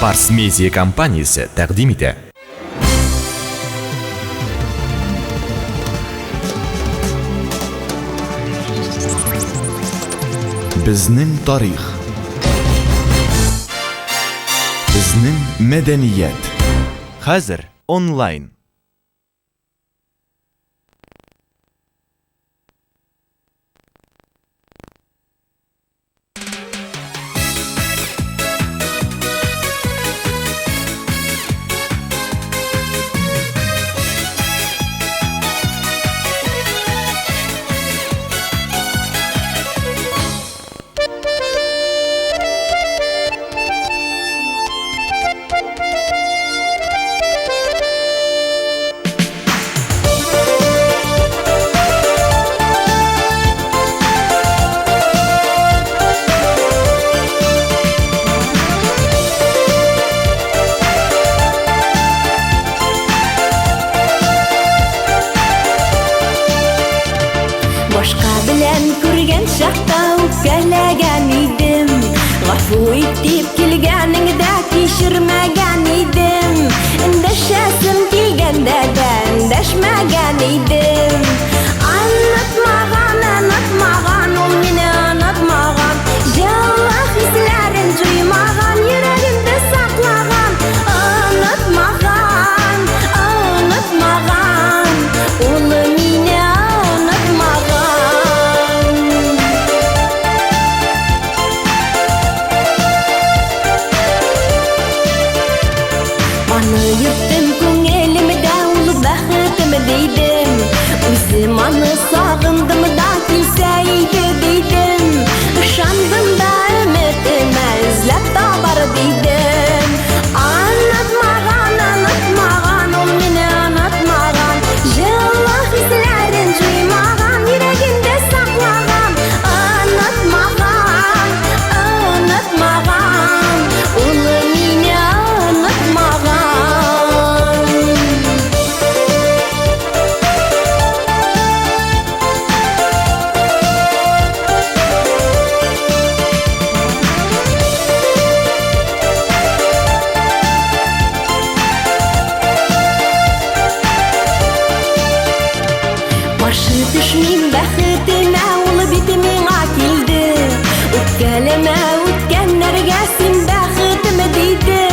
Барс Медиа компаниясе тәкъдим итә. Безнең тарих. Безнең мәдәният. Хәзер онлайн. Башка белән күргән чакта үпкәләгән идем. Гафу ит дип килгәнеңдә кичермәгән идем. Эндәшәсем килгәндә дә эндәшмәгән идем. Онытмаган, онытмаган, ул мине онытмаган. Җылы хисләрен җуймаган, йөрәгемдә саклаган. Онытмаган, онытмаган, ул мине онытмаган. Аны йөрттем күңелемдә, ул бәхетем дидем. Үзем аны сагындым да, килсә иде дидем. Ышандым да өметемә, эзләп табар дидем. Онытмаган, онытмаган, ул мине онытмаган. Җылы хисләрен җуймаган, йөрәгендә саклаган. Онытмаган, онытмаган, ул мине онытмаган. Каршы төшмим бәхетемә, ул бит миңа килде. Үпкәләмә үткәннәргә, син бәхетем диде.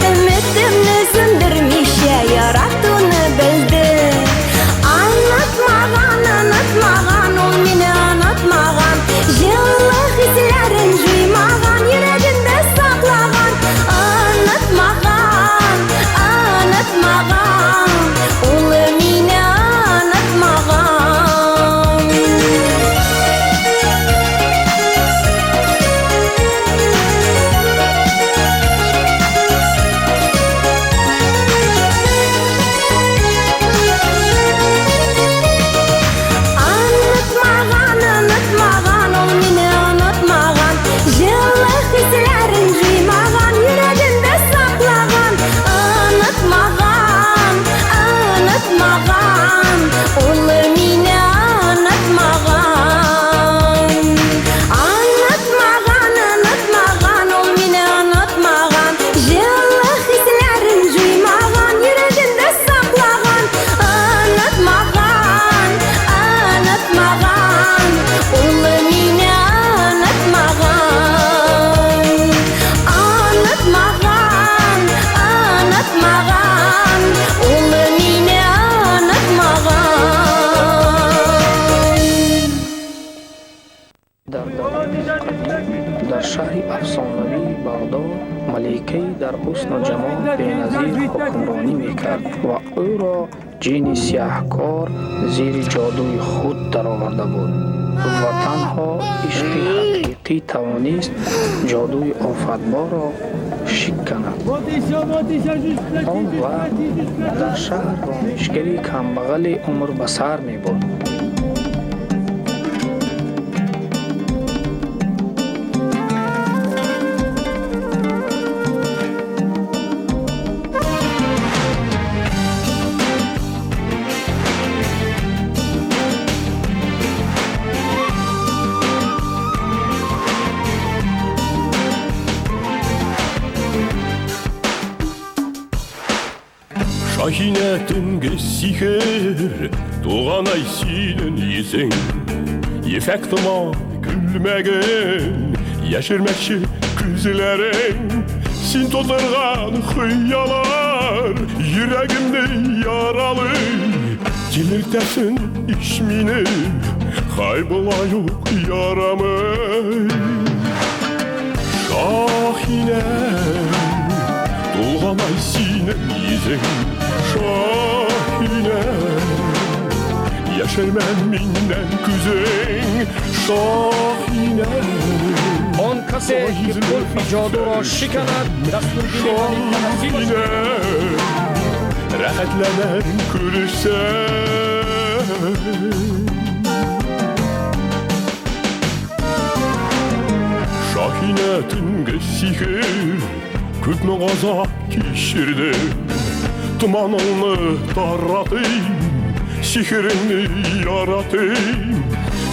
Өметемне сүндермичә яратуны белде. Онытмаган, онытмаган, ул мине онытмаган. Җылы хисләрен җуймаган, йөрәгендә саклаган. Онытмаган, онытмаган, ул мине онытмаган. Онытмаган, онытмаган, ул мине онытмаган. Җылы хисләрен җуймаган, йөрәгендә саклаган. Онытмаган, онытмаган, ул мине онытмаган. Онытмаган, онытмаган, ул мине онытмаган. Җылы хисләрен җуймаган, йөрәгендә саклаган. Онытмаган, онытмаган, ул мине онытмаган. Онытмаган, онытмаган, ул мине онытмаган. Дар даврони қадим, дар шаҳри афсонавии Бағдод, маликаи дар ҳусну ҷамол беназир ҳукмронӣ мекард ва ӯро ҷини сияҳкор зери ҷодуи худ дароварда буд ва танҳо ишқи ҳақиқӣ тавонист ҷодуи офатборро шиканад. Он вақт дар шаҳр ромишгари камбағале умр ба сар мебурд. Шаһинә төнге сихер, Туганай синең йөзең. Ефәк томан күлмәгең, Яшермәкче күзләрең. Син тудырган хыяллар Йөрәгемне яралый. Тилертәсең ич мине, Хай болай ук ярамый. Шаһинә, тулганай синең йөзең, Шаһинә, яшермә миннән күзең, Шаһинә. Он касе ки қулфи ҷодуро шиканад, дастурдини малика насибаш. Шаһинә, рәхәтләнәм күрешсәм. Шаһинә төнге сихер, Күпме газап кичердем. Томаныңны таратыйм, Сихереңне яратыйм.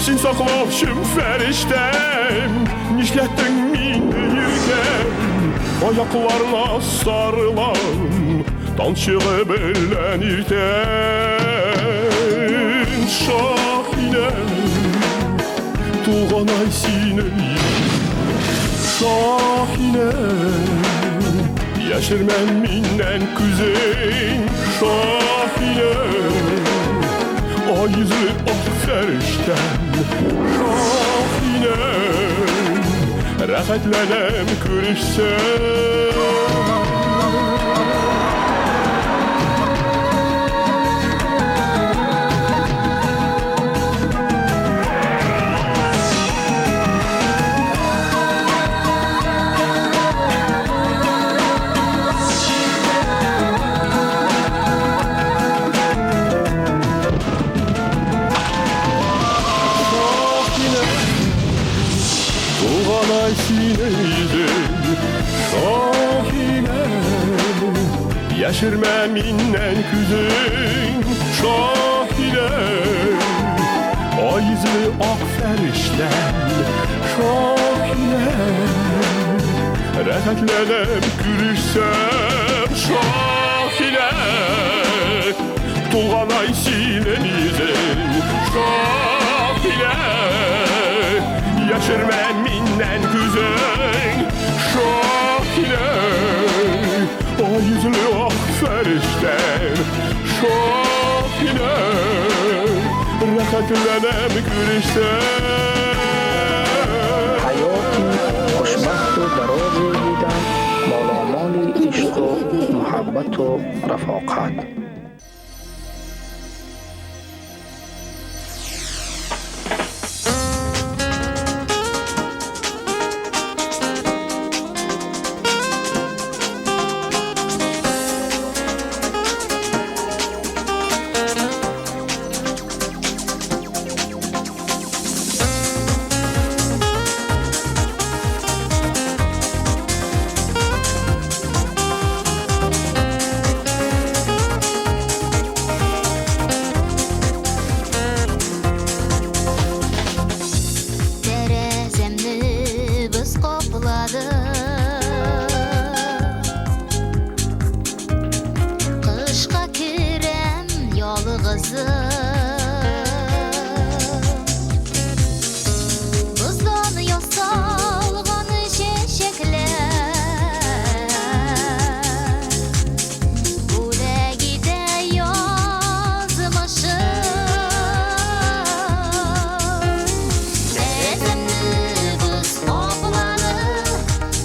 Син саклаучым фәрештәм, Нишләттең мине иркәм? Аякларына сарылам, Танчыгы белән иртән. Шаһинә, туганай синең Шаһинә, яшермә миннән күзең, Шаһинә, ай йөзле ак фәрештәм, Шаһинә, рәхәтләнәм күрешсәм. Туганай синең йөзең, Шаһинә, яшермә миннән күзең, Шаһинә, ай йөзле ак фәрештәм, Шаһинә, рәхәтләнәм күрешсәм, Шаһинә, туганай синең йөзең, Шаһинә, яшермә миннән күзең, Шаһинә, ай йөзле ак фәрештәм, Шаһинә, рәхәтләнәм күрешсәм. Ҳаёти хушбахту дарозе дидам, моломоли ишқу муҳаббату рафоқат. Тәрәзәмне боз каплады. Кышка керәм ялгызым. Боздан ясалган чәчәкләр бүләк итә язмышым. Тәрәзәмне боз каплады,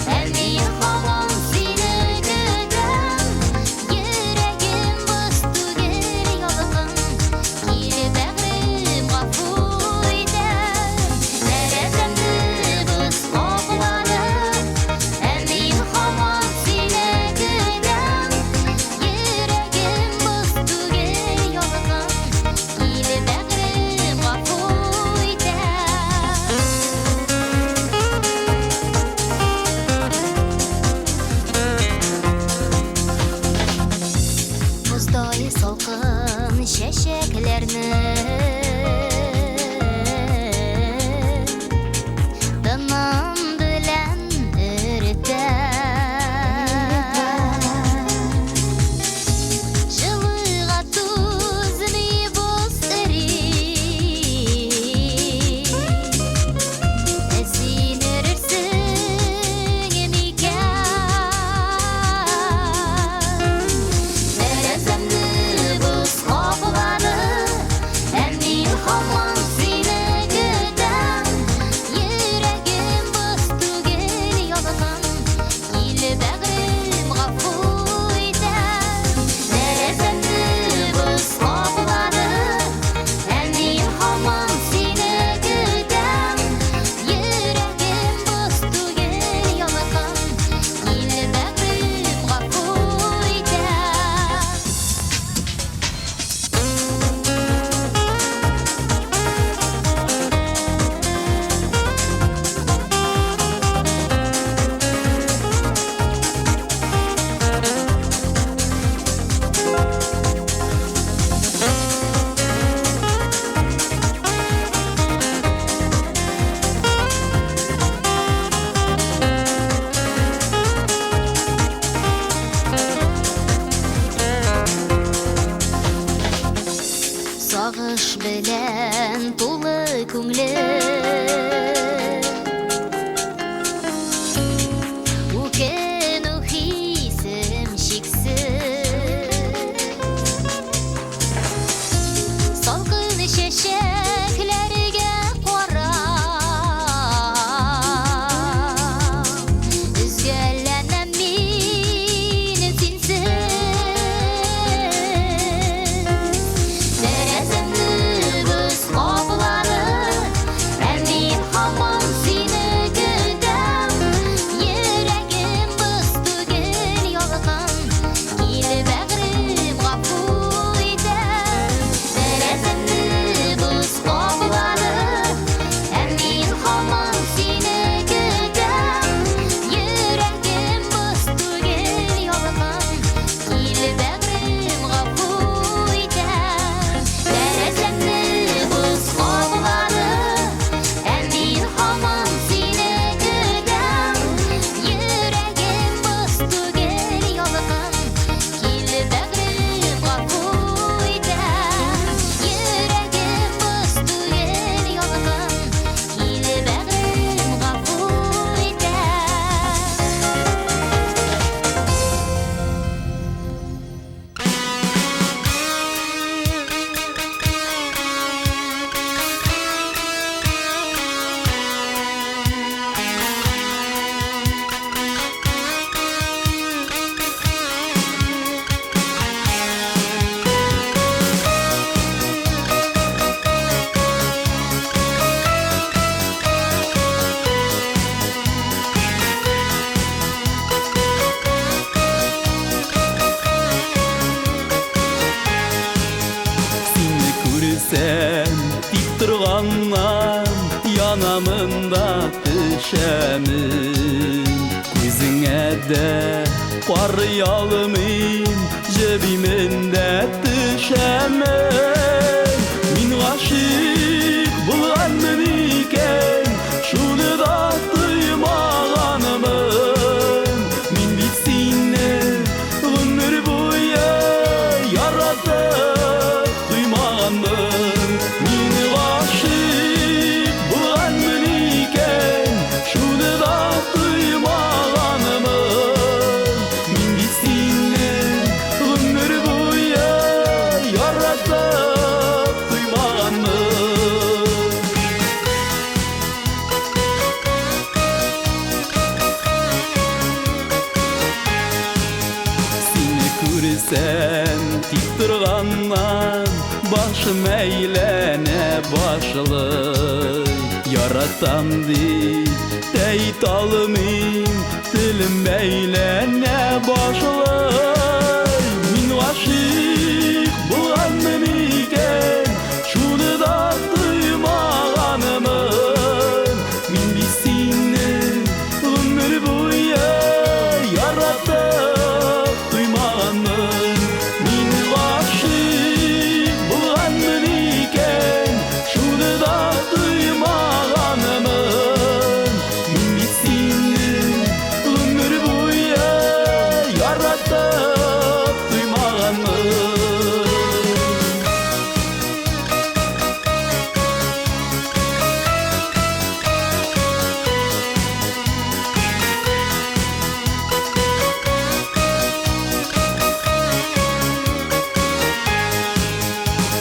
ә мин һаман сине көтәм. Йөрәгем боз түгел, ялкын, кил, бәгърем, гафу итәм. Тәрәзәмне боз каплады, ә мин һаман сине көтәм. Йөрәгем боз түгел, ялкын, кил, бәгърем, гафу итәм. Боздай салкын чәчәкләрне тыным белән эретә. Җылы Сагыш белән тулы күңлем. Үкенү хисем чиксез. Салкын чәчәкләргә карап, Өзгәләнәм мин синсез. Тәрәзәмне боз каплады, ә мин һаман сине көтәм. Йөрәгем боз түгел, ялкын, кил, бәгърем, гафу итәм. Тәрәзәмне боз каплады, ә мин һаман сине көтәм. Йөрәгем боз түгел, ялкын, кил, бәгърем, гафу итәм. Тәрәзәмне боз каплады, ә мин һаман сине көтәм. Йөрәгем боз түгел, ялкын, кил, бәгърем, гафу итәм. Йөрәгем боз түгел, ялкын, кил, бәгърем, гафу итәм. Сине күрсәм, тик торганнан янамын да төшәмен. Күзеңә дә карый алмыйм, җебимен дә төшәмен. Мин гашыйк булганмын икән, шуны да тоймаганмын. Мин бит сине гомер буе яратып туймаганмын. Мин гашыйк булганмын икән, шуны да тоймаганмын. Мин бит сине гомер буе яратып туймаганмын. Сине күрсәм, тик торганнан башым әйләнә башлый. Яратам дип тә әйтә алмыйм, телем бәйләнә башлый. Мин гашыйк булганмын икән, шуны да тоймаганмын. Мин бит сине гомер буе яратып туймаганмын. Мин гашыйк булганмын икән, шуны да тоймаганмын. Мин бит сине гомер буе яратып туймаганмын.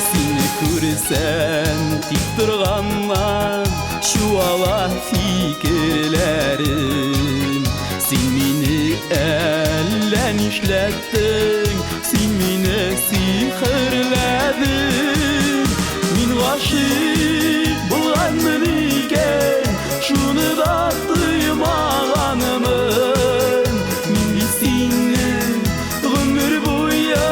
Сине күрсәм, тик торганнан чуала фикерләрем. Син мине әллә нишләттең, син мине сихерләдең. Мин гашыйк булганмын икән, шуны да тоймаганмын. Мин бит сине гомер буе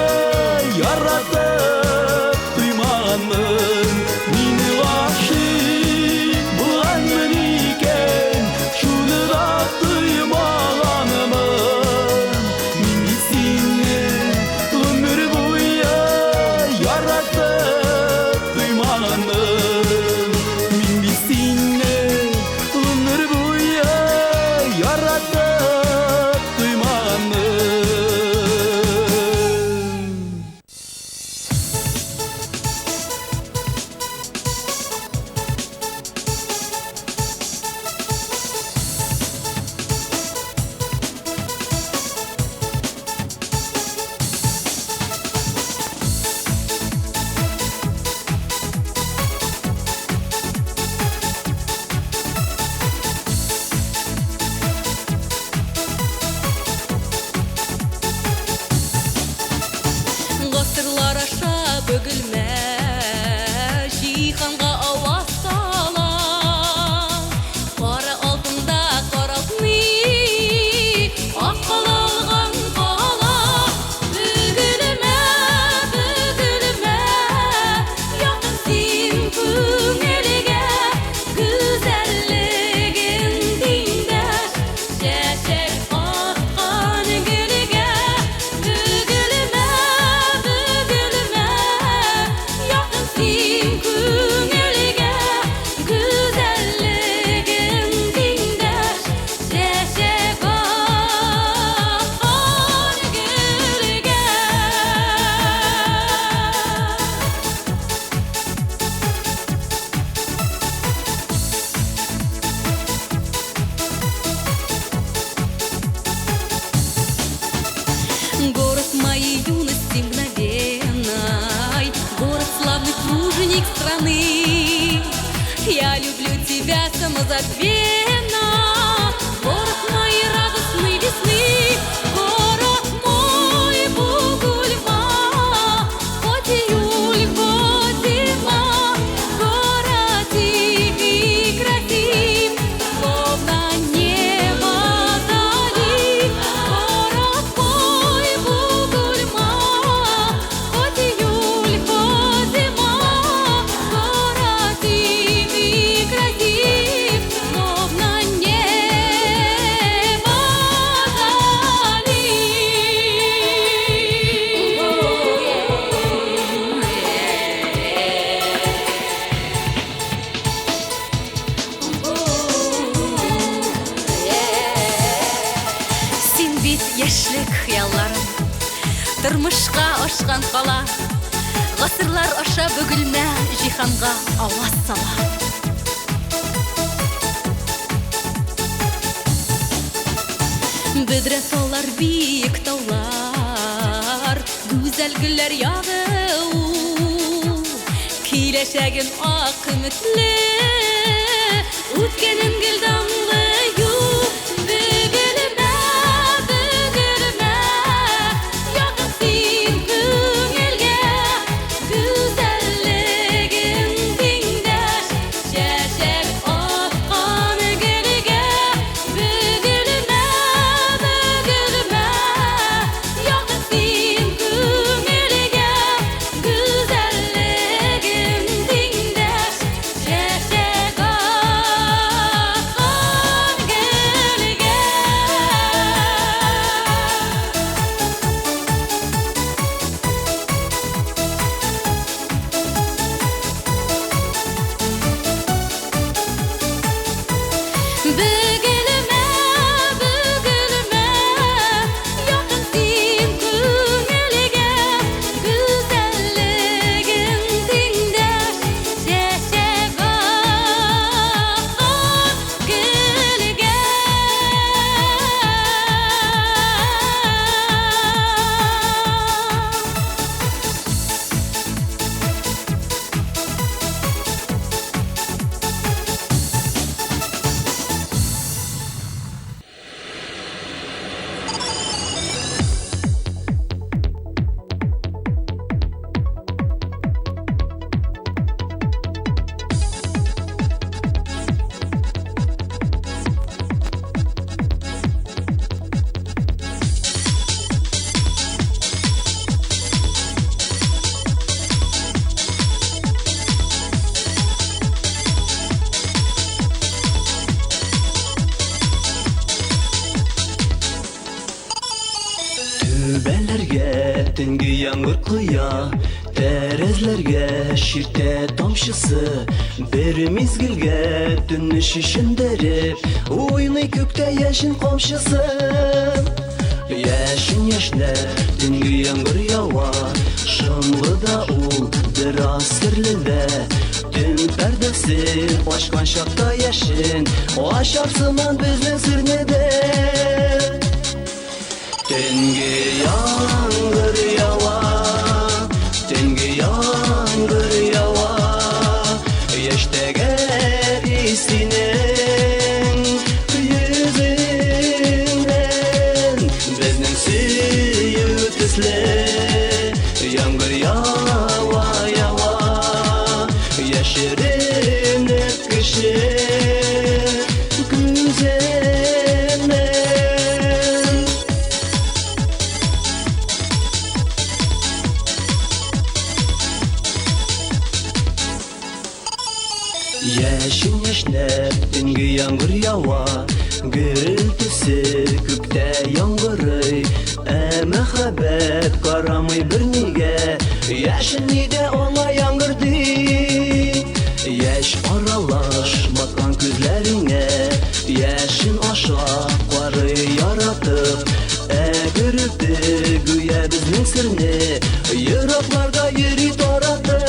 яратып туймаганмын. Мин гашыйк булганмын икән, шуны да тоймаганмын. Мин бит сине гомер буе яратып туймаганмын. Мин бит сине гомер буе яратып туймаганмын. праздник страны. Я люблю тебя самозабвенно, город моей радостной весны, город мой Бугульма, хоть июль, хоть зима, город тих и красив, словно небо вдали. Город мой Бугульма, хоть июль, хоть зима, город тих и красив, словно небо вдали. Син бит яшьлек хыялларым, тормышка ашкан кала, гасырлар аша Бөгелмә җиһанга аваз сала. Бөдрә таллар, биек таулар, гүзәл гөлләр ягы ул. Киләчәгем ак өметле, үткәнем гел данлы юл. Бөгелмә, Бөгелмә, якын син күңелгә, гүзәллегең тиңдәш чәчәк аткан гөлгә. Бөгелмә, Бөгелмә, якын син күңелгә, гүзәллегең тиңдәш чәчәк аткан гөлгә. Бөгелмә, Бөгелмә, якын син күңелгә, гүзәллегең тиңдәш чәчәк аткан гөлгә. Түбәләргә төнге яңгыр коя, тәрәзләргә чиртә тамчысы. Бер мизгелгә төнне шешендереп, уйный күктә яшен камчысы. Яшен яшьнәп, төнге яңгыр ява, шомлы да ул, бераз серле дә. Төн пәрдәсен ачкан чакта яшен, ачар сыман безнең серне дә. Төнге яңгыр ява, төнге яңгыр ява, яшь тәгәри синең йөзеңнән. Безнең сөю төсле яңгыр ява, ява, яшеренеп кеше күзеннән. Яшен яшьнәп, төнге яңгыр ява, гөрелтесе күктә яңгырый. Ә мәхәббәт карамый бернигә, яшен нидә аңа яңгыр ди. Яшь аралаш баткан күзләреңә, яшен аша карый яратып. Ә гөрелте гүя безнең серне еракларга йөри таратып.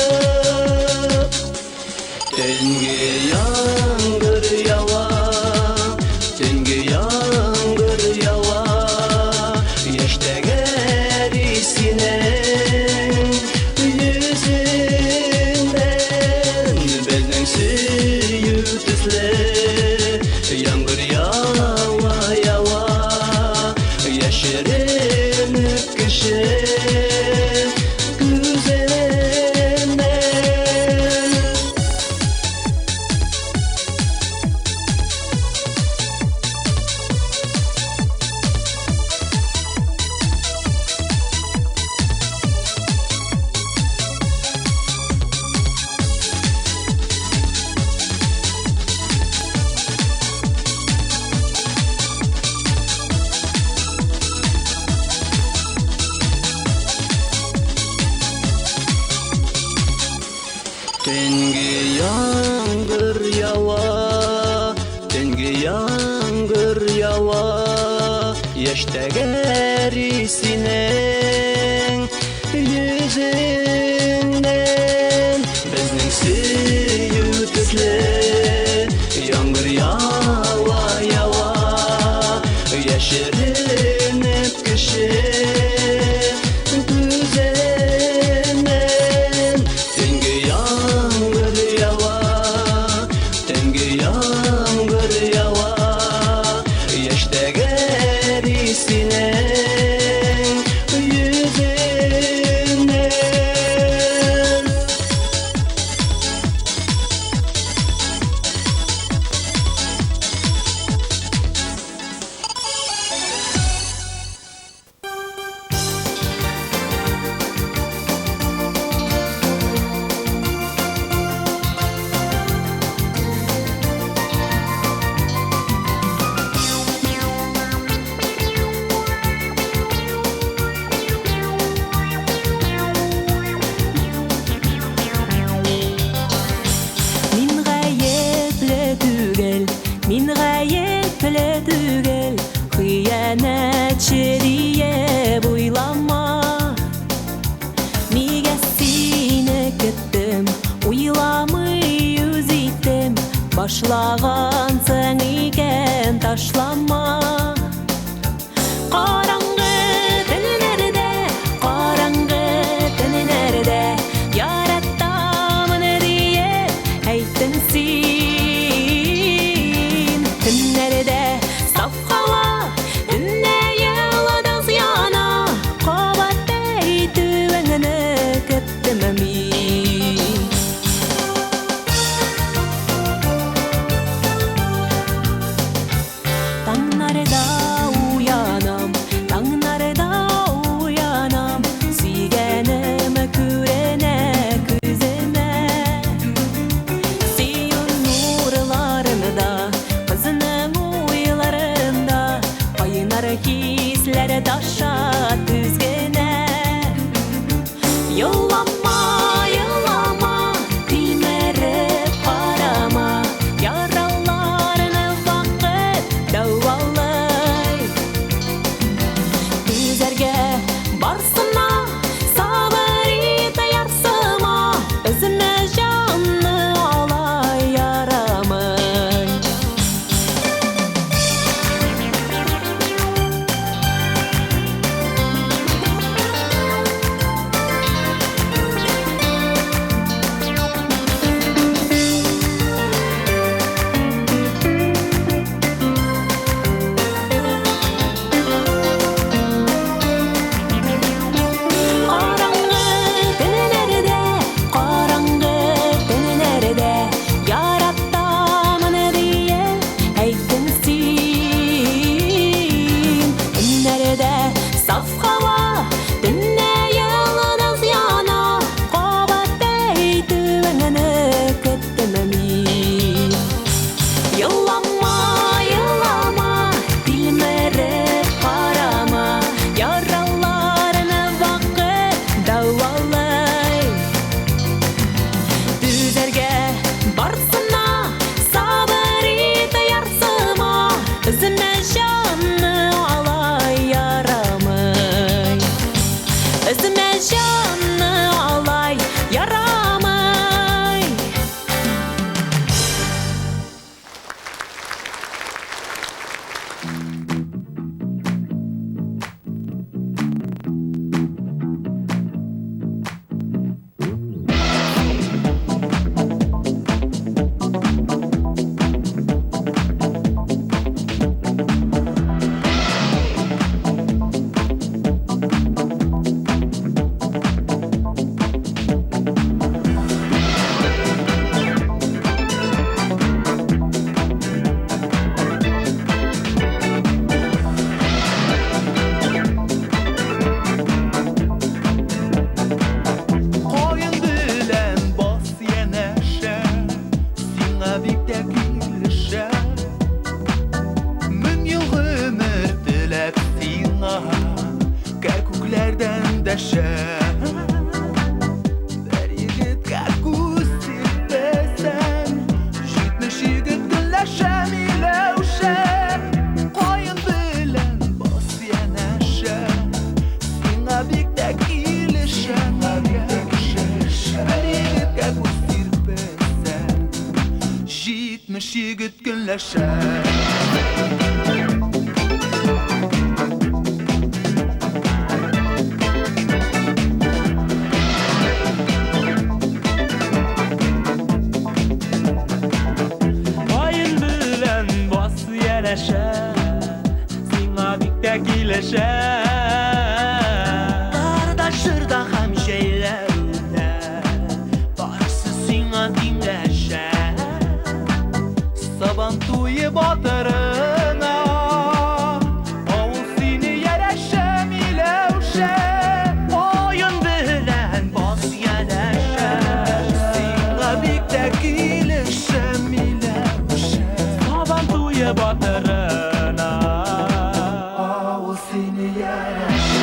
Төнге яңгыр ява, төнге яңгыр ява, яшь тәгәри синең йөзеңнән. Төнге яңгыр ява, төнге яңгыр ява, яшь тәгәри синең йөзеңнән. Безнең сөю төсле яңгыр ява, ява, яшеренеп кеше күзеннән. Төнге яңгыр ява, төнге яңгыр ява, яшь тәгәри синең йөзеңнән. Мин гаепле түгел, мин гаепле түгел, хыянәтче диеп уйлама. Нигә сине көттем, уйламый үз иттем, башлагансың икән, ташлама. Караңгы төннәрдә, караңгы төннәрдә, яратамын диеп әйттең син. Төннәрдә саф һава, төнлә йолдыз яна, кабат әйтүеңне көттем мин. Таңнар 60 егет көнләшә. Каен белән бас янәшә, сиңа бик тә килешә. Тарда җырда һәм җәйләүдә барысы сиңа тиңләшә. Сабан туе батырына авыл сине ярәшә, Миләүшә. Каен белән бас янәшә, сиңа бик тә килешә, Миләүшә. Сабан туе батырына Авыл сине ярәшә.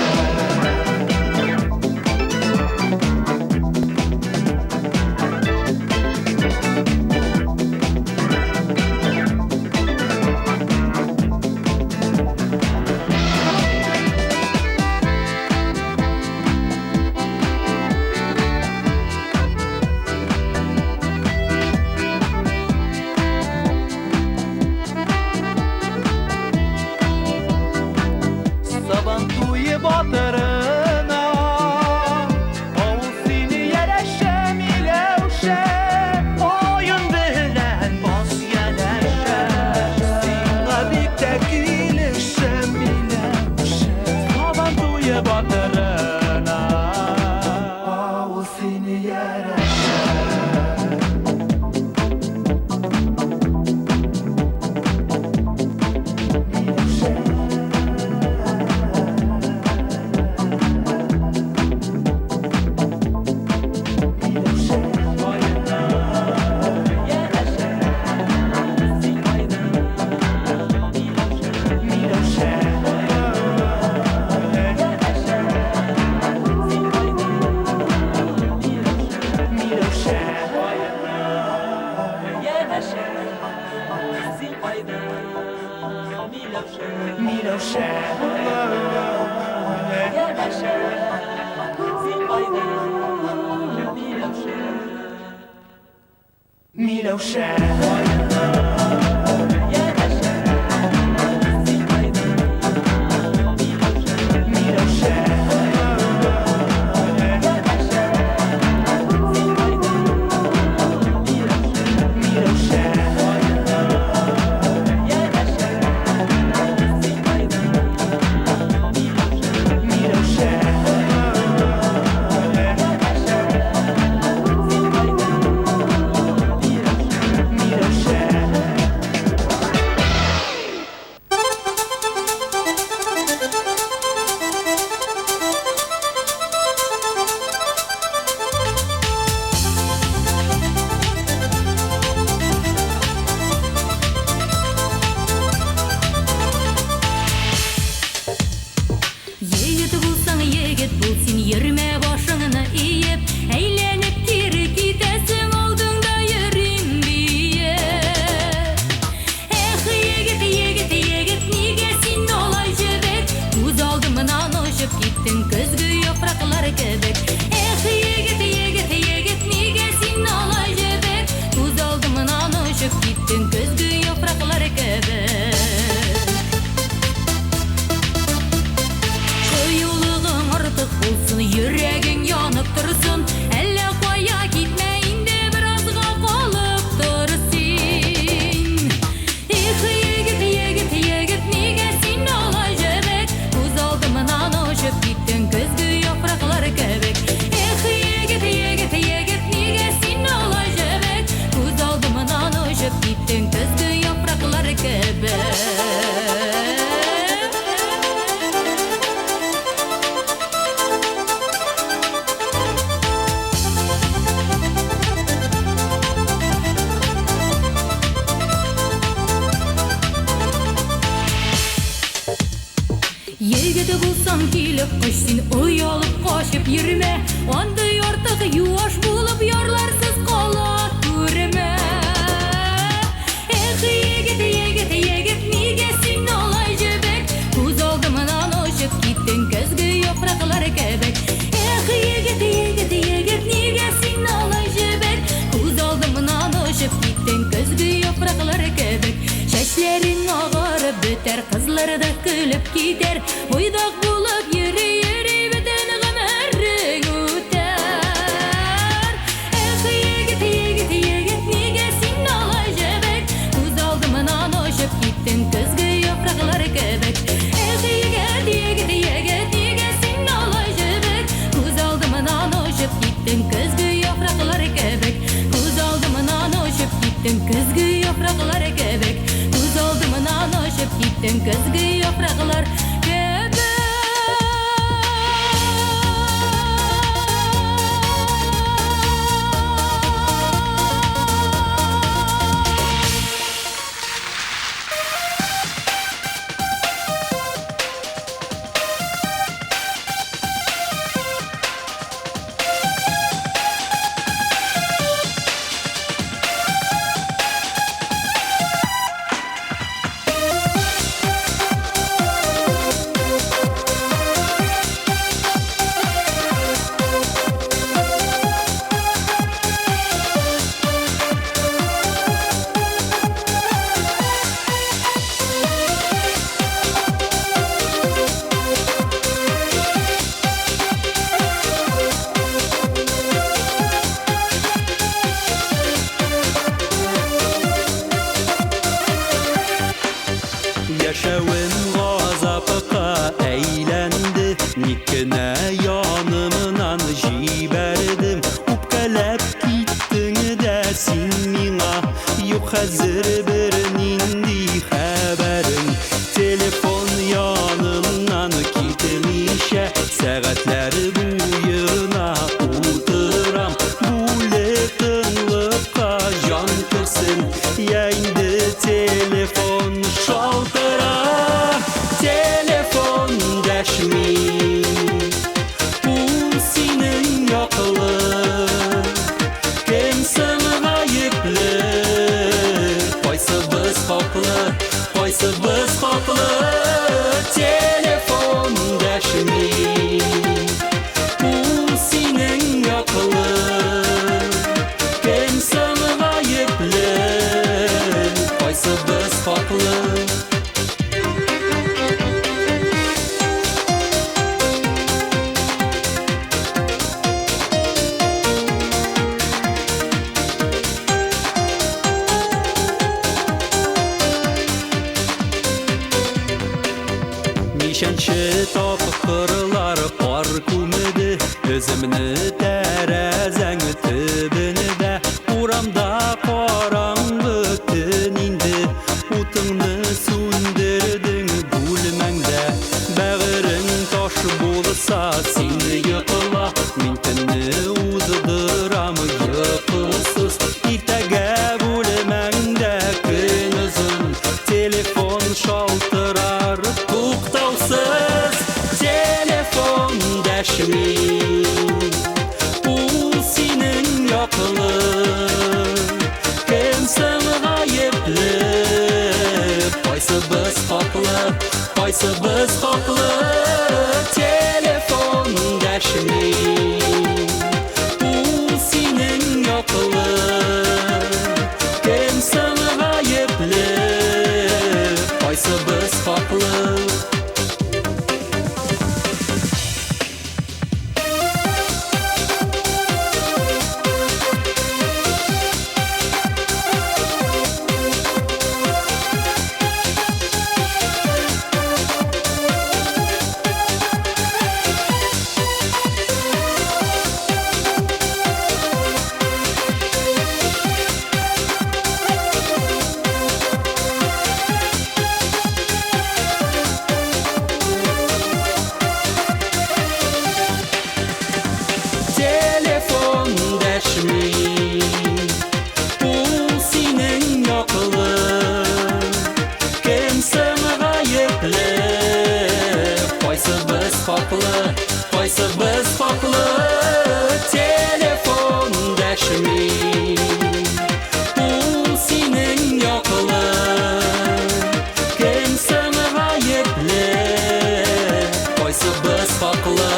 Сабан туе батырына авыл сине ярәшә, Миләүшә. Каен белән бас янәшә, сиңа бик тә килешә, Миләүшә. Сабан туе батырына Авыл сине ярәшә. Миләүшә. Миләүшә. Миләүшә. Миләүшә. Миләүшә. Миләүшә. Картлар да көлеп китәр. Буйдак булып йөри-йөри бөтен гомерең үтәр. Эх, егет, егет, егет, нигә син алай җебек? Күз алдымнан очып киттең көзге яфраклар кебек. Эх, егет, егет, егет, нигә син алай җебек? Күз алдымнан очып киттең көзге яфраклар кебек. Күз алдымнан очып киттең көзге яфраклар кебек. Күз алдымнан очып киттең көзге яфраклар кебек. Яшәвем газапка әйләнде, ник кенә янымнан җибәрдем. Үпкәләп киттең дә син миңа, юк хәзер бернинди хәбәрең. Телефон янымнан китмичә, сәгатьләр буена утырам. Бүле тынлыкка җан керсен, я инде телефон шалтыра. Телефон дәшми, ул синең яклы. Кем соң гаепле? Кайсыбыз хаклы, кайсыбыз хаклы? Телефон дәшми, ул синең яклы. Кем соң гаепле? Кайсыбыз хаклы? Ничәнче тапкырлар кар күмде Үземне тәрәзәң төбендә. Урамда караңгы төн инде, утыңны сүндердең бүлмәңдә. Бәгырең таш булса, син йокла, мин төнне уздырам йокысыз. Иртәгә бүлмәңдә көн озын, телефон шалтырар туктаусыз. Телефон дәшми, ул синең яклы. Кем соң гаепле? Кайсыбыз хаклы, кайсыбыз хаклы? Телефон дәшми, ул синең яклы. Кем соң гаепле? Кайсыбыз хаклы? Телефон дәшми, ул синең яклы. Кем соң гаепле? Кайсыбыз хаклы, кайсыбыз хаклы? Телефон дәшми, ул синең яклы. Кем соң гаепле? Кайсыбыз хаклы?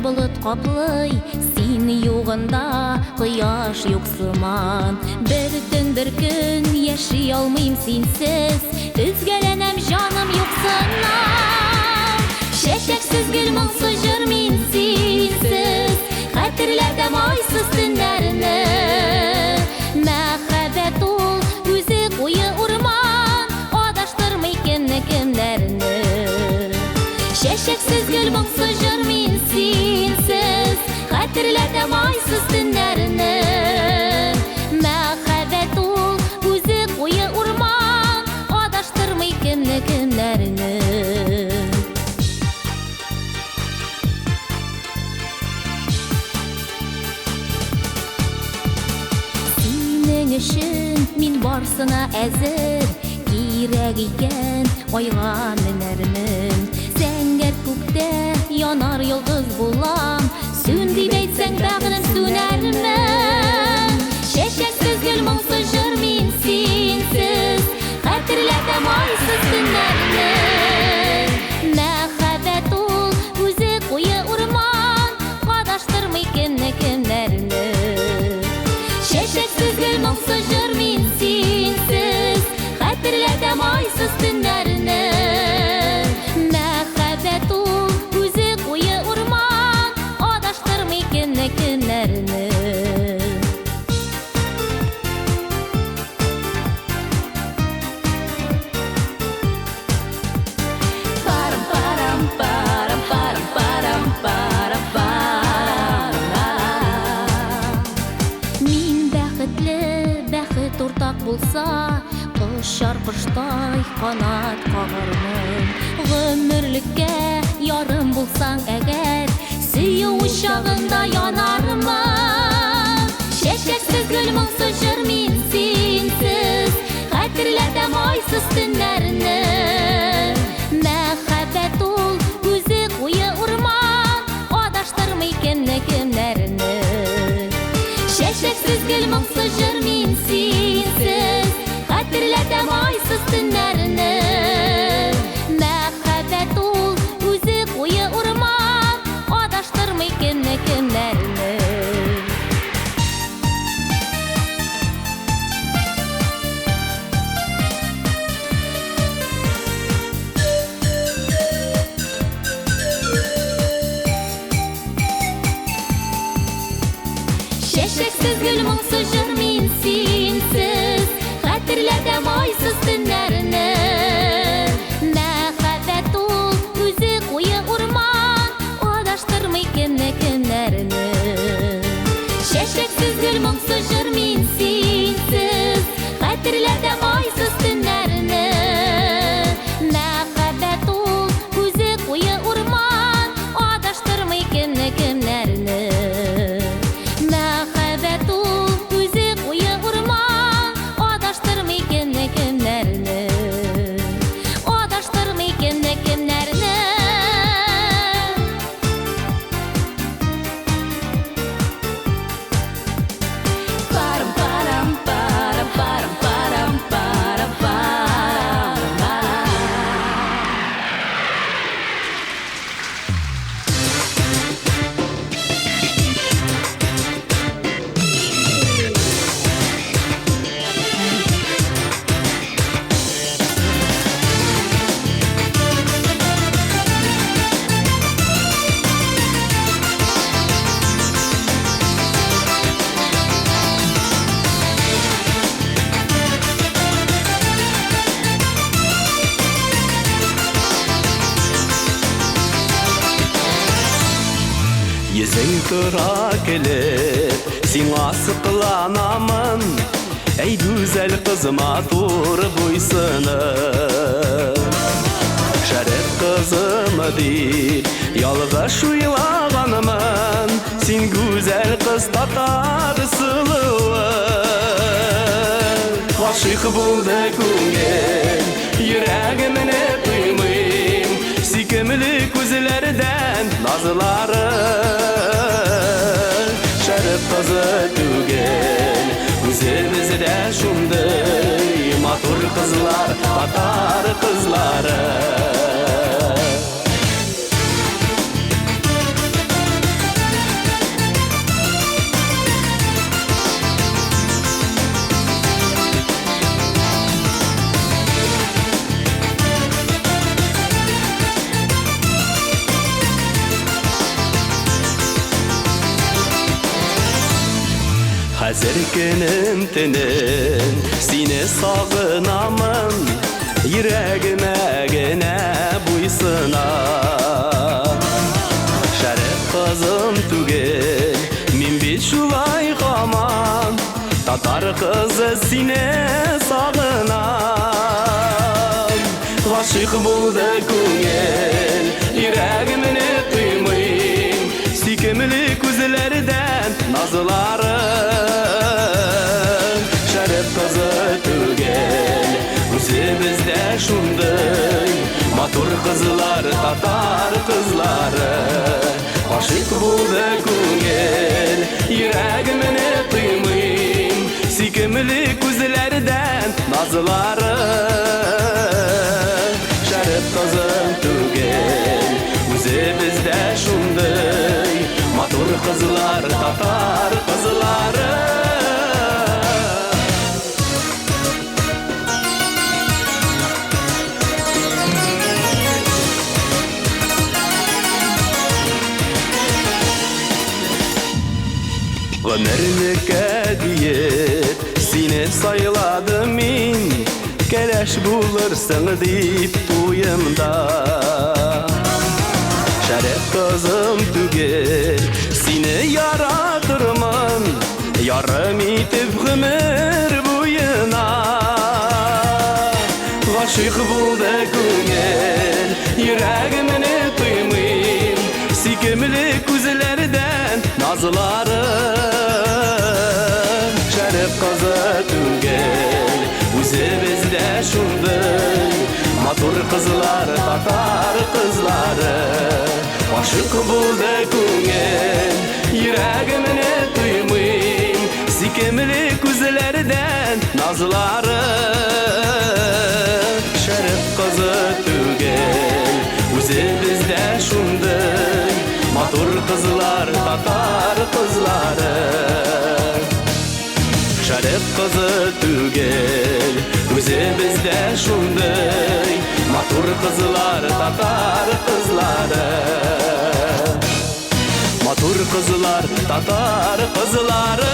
болыт каплый, син югында кояш юк сыман. Бер төн, бер көн яши алмыйм синсез, өзгәләнәм, җаным юксынам. Чәчәксез гөл, моңсу җыр мин синсез, хәтерләтәм айсыз төннәрне. Мәхәббәт ул үзе куе урман, адаштырмый кемне кемнәрне. Чәчәксез гөл, моңсу җыр мин синсез, хәтерләтәм айсыз төннәрне. Мәхәббәт ул үзе куе урман, адаштырмый кемне кемнәрне. Синең өчен мин барсына әзер, кирәк икән айга менәрмен. Зәңгәр күктә янар йолдыз булам, сүн дип әйтсәң, бәгърем сүнәрмен. Чәчәксез гөл, моңсу җыр мин синсез, хәтерләтәм айсыз төннәрне. Мәхәббәт ул үзе куе урман, адаштырмый кемне кемнәрне. Чәчәксез гөл, моңсу җыр мин синсез, хәтерләтәм айсыз төннәрне. Мәхәббәт ул үзе куе урман, адаштырмый кемне кемнәрне. Парам парам парам парам парам парам парам. Мин бәхетле, бәхет уртак булса, очар коштай канат кагармын. Гомерлеккә ярым булсаң әгәр, сөю учагында янармын. Чәчәксез гөл, моңсу җыр мин синсез, хәтерләтәм айсыз төннәрне. Мәхәббәт ул үзе куе урман, адаштырмый кемне кемнәрне. Чәчәксез гөл, моңсу җыр мин синсез, хәтерләтәм айсыз төннәрне. Мәхәббәт ул үзе куе урман, адаштырмый кемне кемнәрне. Чәчәксез гөл, моңсу җыр мин синсез, хәтерләтәм айсыз төннәрне. Мәхәббәт ул үзе куе урман, адаштырмый кемне кемнәрне. Чәчәксез гөл, моңсу җыр мин синсез, хәтерләтәм айсыз төннәрне. Мәхәббәт ул үзе куе урман, адаштырмый кемне кемнәрне. Мәхәббәт ул үзе куе урман, адаштырмый кемне кемнәрне. Адаштырмый кемне кемнәрне. Парам парам парам парам парам парам парам. Йөзең тора көлеп, сиңа сокланамын. Әй, гүзәл кыз, матур буйсыны. Шәрык кызымы дип, ялгыш уйлаганмын. Син гүзәл кыз, татар сылуы. Гашыйк булды күңел, йөрәгемне тоймыйм. Сөйкемле күзләрдән назлары. Шәрык кызы түгел, үзебездә шундый матур кызлар, татар кызлары. Һәр көнем төнем сине сагынамын, йөрәгемә генә буйсына. Шәрык кызым түгел, мин бит шулай һаман татар кызы сине сагынам. Гашыйк булды күңел, йөрәгемне тоймыйм, сөйкемле күзләрдән назлары. Шәрык кызы түгел, үзебездә шундый матур кызлар, татар кызлары. Гашыйк булды күңел, йөрәгемне тоймыйм, сөйкемле күзләрдән назлары. Шәрык кызы түгел, үзебездә шундый матур кызлар, татар кызлары. Гомерлеккә диеп сине сайладым мин, кәләш булырсың дип туемда. Шәрык кызым түгел, сине яратырмын, ярым итеп гомер буена. Гашыйк булды күңел, йөрәгемне тоймыйм, сөйкемле күзләрдән назлары. Шәрык кызы түгел, үзебездә шундый матур кызлар, татар кызлары. Гашыйк булды күңел, йөрәгемне тоймыйм, сөйкемле күзләрдән назлары. Шәрык кызы түгел, үзебездә шундый матур кызлар, татар кызлары. Шәрык кызы түгел, үзебездә шундый матур кызлар, татар кызлары. Матур кызлар, татар кызлары.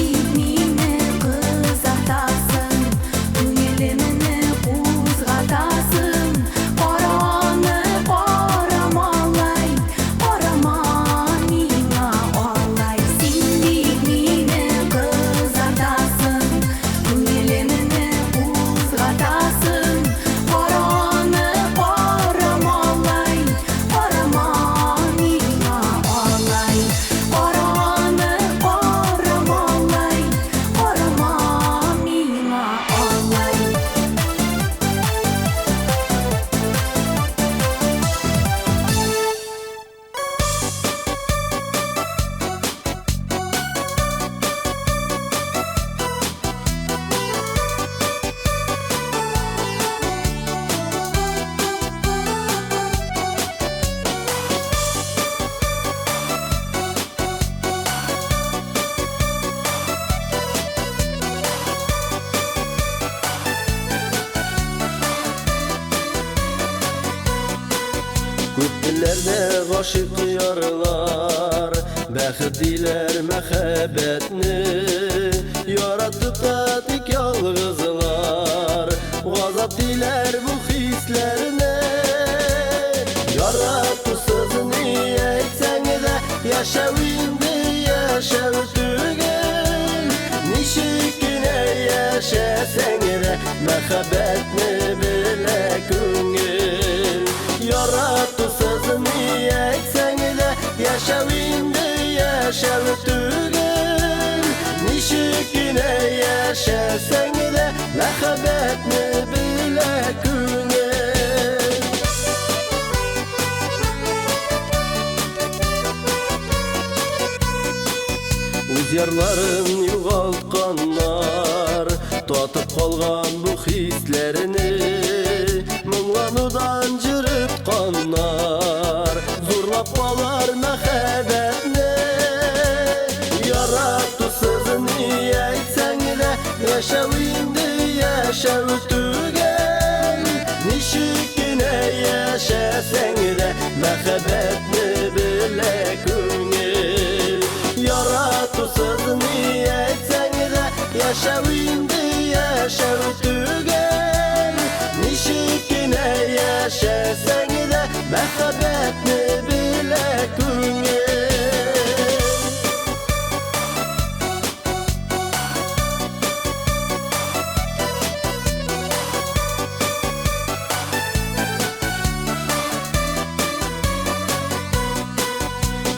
бит мине кызартасың, күңелемне кузгатасың. Кара аны, кара малай, карама миңа алай. Син бит мине кызартасың, күңелемне кузгатасың. Кара аны, кара малай, карама миңа алай. Кара аны, кара малай, карама миңа алай. Күп телләрдә гашыйк ярлар, Бәхет диләр мәхәббәтне. Яратып та тик ялгызлар, Газап диләр бу хисләрне. Яратусыз ни әйтсәң дә, Яшәү инде яшәү түгел. Ничек кенә яшәсәң дә, Мәхәббәтне белә күңел. Яратусыз ни әйтсәң дә, Яшәү инде яшәү түгел. Ничек кенә яшәсәң дә, Мәхәббәтне белә күңел. Үз ярларын югалтканнар, Татып калган бу хисләрне, Моңланудан җырытканнар, Зурлап алар мәхәббәтне. Яратусыз ни әйтсәң дә, Яшәү инде яшәү түгел. Ничек кенә яшәсәң дә, Мәхәббәтне белә күңел. Яратусыз ни әйтсәң дә, Яшәү инде яшәү түгел. Ничек кенә яшәсәң дә, Мәхәббәтне белә күңел.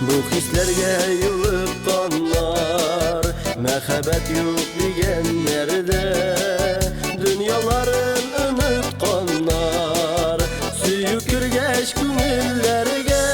Бу хисләргә юлыкканнар, Мәхәббәт юк дигәннәрдә, Дөньяларын онытканнар, Сөю кергәч күңелләргә.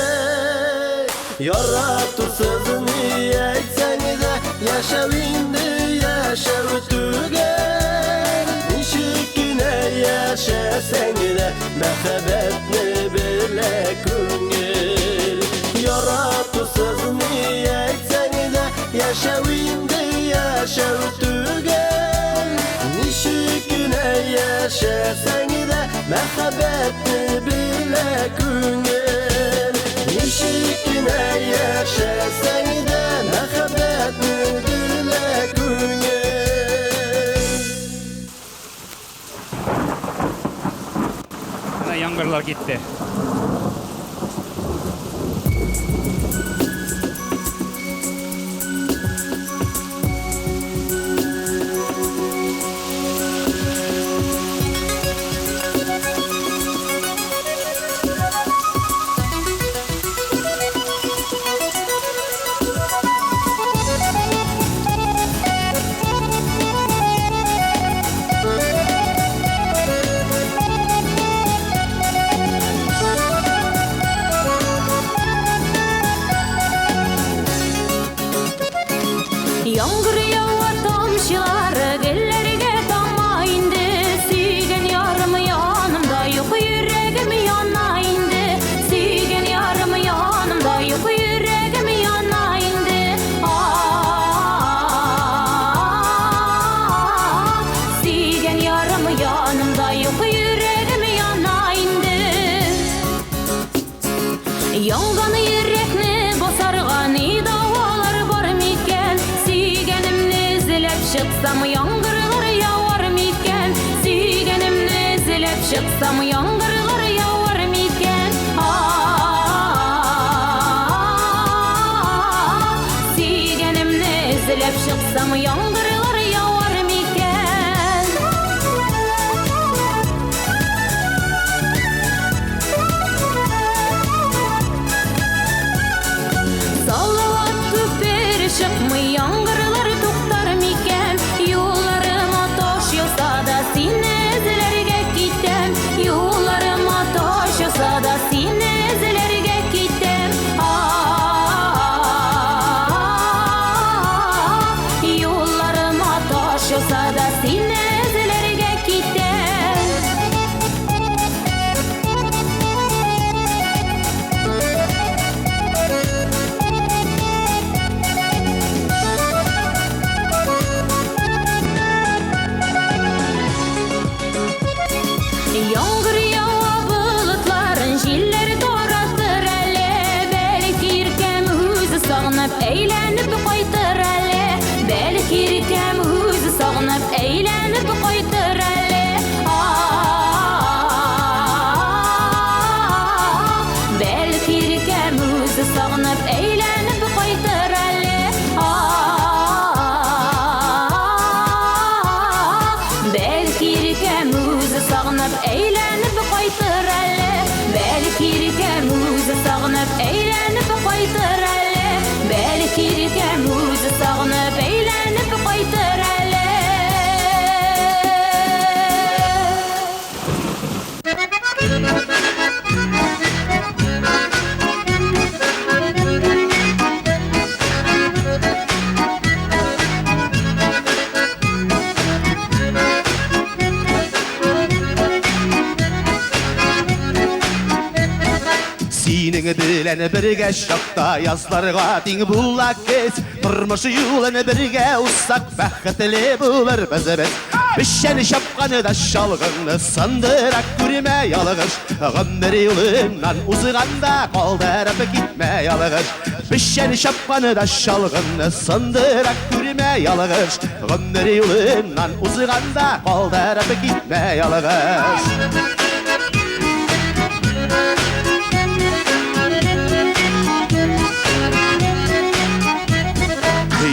Яратусыз ни әйтсәң дә, Яшәү инде яшәү түгел. Ничек кенә яшәсәң дә, Мәхәббәтне белә күңел. Яратусыз ни әйтсәң дә, Яшәү инде яшәү түгел. Ничек кенә яшәсәң дә, Мәхәббәтне белә күңел. Ничек кенә яшәсәң дә, Мәхәббәтне белә күңел. Менә яңгырлар китте. Яңгыр ява, тамчылары гөлләргә тама инде. Сөйгән ярым янымда юк, йөрәгем яна инде. Сөйгән ярым янымда юк, йөрәгем яна инде. Сөйгән ярым янымда юк, йөрәгем яна инде. Янган йөрәкне басарга ни дәвалар бар микән? Сөйгәнемне эзләп чыксам, яңгырлар явар микән? Сөйгәнемне эзләп чыксам, яңгырлар явар микән? Сөйгәнемне эзләп чыксам, яңгырлар явар микән? Салават күпере чыкмый, яңгырлар туктар микән? Юлларыма таш яуса да, сине эзләргә китәм. Юлларыма таш яуса да, сине эзләргә китәм. Юлларыма таш яуса да, сине эзләргә китәм. Яңгыр ява болытларын җилләр таратыр әле, бәлки иркәм үзе сагынып әйләнеп кайтыр әле, бәлки иркәм үзе сагынып әйләнеп кайтыр әле. Бәлки иркәм үзе сагынып әйләнеп кайтыр әле. Бәлки иркәм үзе сагынып әйләнеп кайтыр әле, бәлки иркәм үзе сагынып әйләнеп кайтыр әле, бәлки иркәм үзе сагынып әйләнеп кайтыр әле. Синең белән бергә чакта язларга тиң була көз. Тормыш юлын бергә узсак, бәхетле булырбыз без. Печән чапканда чалгыңны сындыра күрмә ялгыш. Гомер юлыннан узганда калдырып китмә ялгыш. Печән чапканда чалгыңны сындыра күрмә ялгыш. Гомер юлыннан узганда калдырып китмә ялгыш.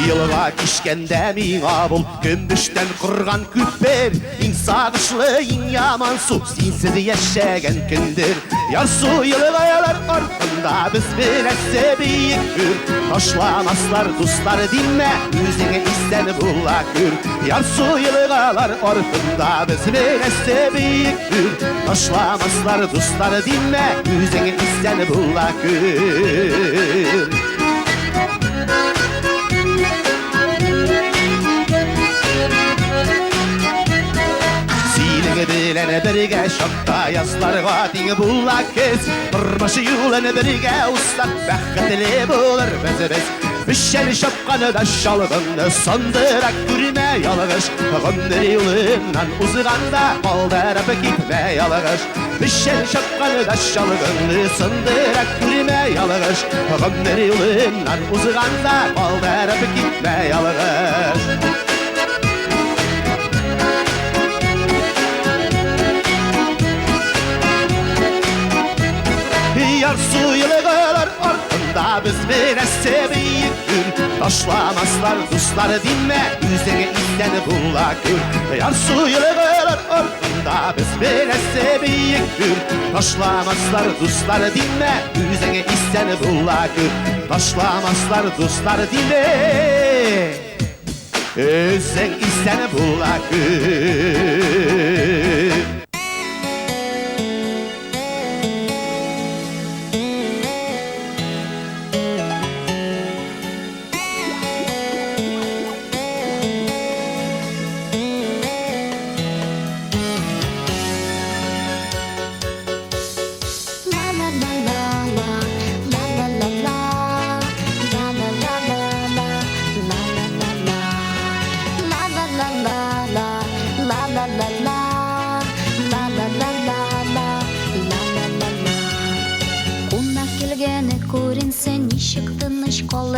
Елга кичкәндә миңа бул көмештән корган күпер. Иң сагышлы, иң ямансу синсез яшәгән көндер. Ярсу елгалар артында без берәсе биек үр. Ташламаслар дуслар димә, үзеңә исән була күр. Ярсу елгалар артында без берәсе биек үр. Ташламаслар дуслар димә, үзеңә исән була күр. Синең белән бергә чакта язларга тиң була көз. Тормыш юлын бергә узсак, бәхетле булырбыз без. Печән чапканда чалгыңны сындыра күрмә ялгыш. Гомер юлыннан узганда калдырып китмә ялгыш. Печән чапканда чалгыңны сындыра күрмә ялгыш. Гомер юлыннан узганда калдырып китмә ялгыш. Ярсу елгалар артында без берәсе биек үр. Ташламаслар дуслар димә, үзеңә исән була күр. Ярсу елгалар артында без берәсе биек үр. Ташламаслар дуслар димә, үзеңә исән була күр. Ташламаслар дуслар димә, үзең исән була күр. La la la la la, la la la la, la la la la la, la la la la, la la la la la, la la la la.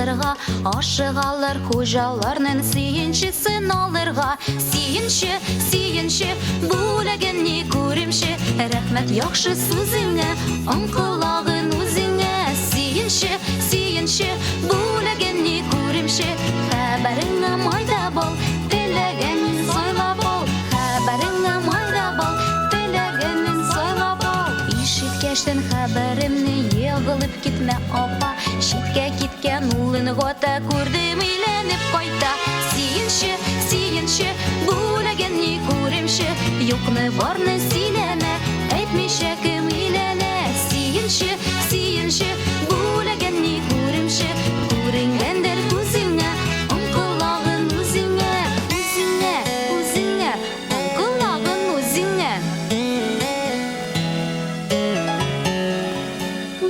алырга. Ашыгалар хуҗаларның сөенчесен алырга. Сөенче, сөенче, бүләгеңне күремче. Рәхмәт яхшы сүзеңә, уң колагын үзеңә. Сөенче, сөенче, бүләгеңне күремче. Хәбәреңә майда бал, теләгәнен сайлап ал. Хәбәреңә майда бал, теләгәнен сайлап ал. Ишеткәчтен хәбәремне егылып китмә, апа. Читкә киткән улын гата күрдем әйләнеп кайта. Сөенче, сөенче, бүләгеңне күремче. Юкны барны сөйләмә, әйтмичә кем өйләнә. Сөенче, сөенче, бүләгеңне күремче. Күренгәндер күзеңә, уң колагын үзеңә, үзеңә, үзеңә, уң колагын үзеңә.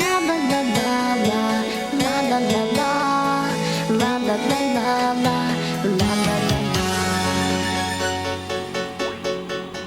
La la la la la, la la la la, la la la la la, la la la la.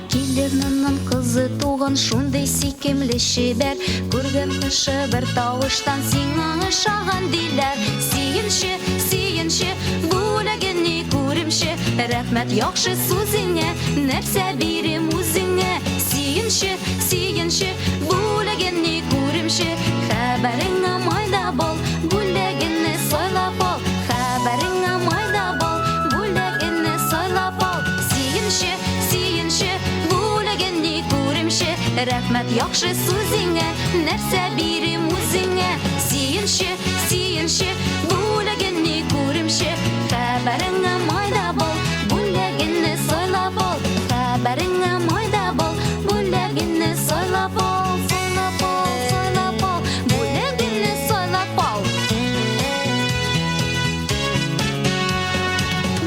Килененең кызы туган шундый сөйкемле чибәр. Күргән кеше бер тавыштан сиңа ошаган диләр. Сөенче, сөенче, бүләгеңне күремче. Рәхмәт яхшы сүзеңә, нәрсә бирим үзеңә. Сөенче, сөенче, бүләгеңне күремче. Хәбәреңә майда бал, бүләгеңне сайлап ал. Хәбәреңә майда бал, бүләгеңне сайлап ал. Сөенче, сөенче, бүләгеңне күремче. Рәхмәт яхшы сүзеңә, нәрсә бирим үзеңә. Сөенче, сөенче, бүләгеңне күремче. Хәбәреңә майда бал, бүләгеңне сайлап ал. Хәбәреңә майда бал, бүләгеңне сайлап ал. Сайлап ал, сайлап ал, бүләгеңне сайлап ал.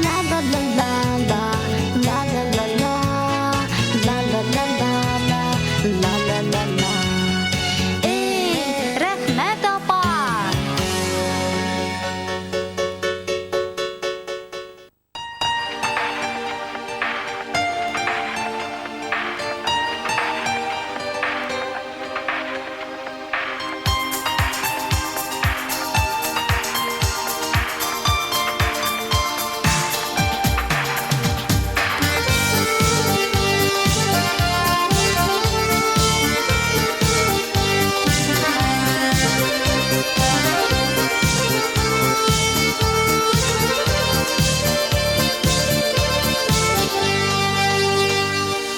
La la la la la, la la la la, la la la la la, la la la la. Эй, рәхмәт апа!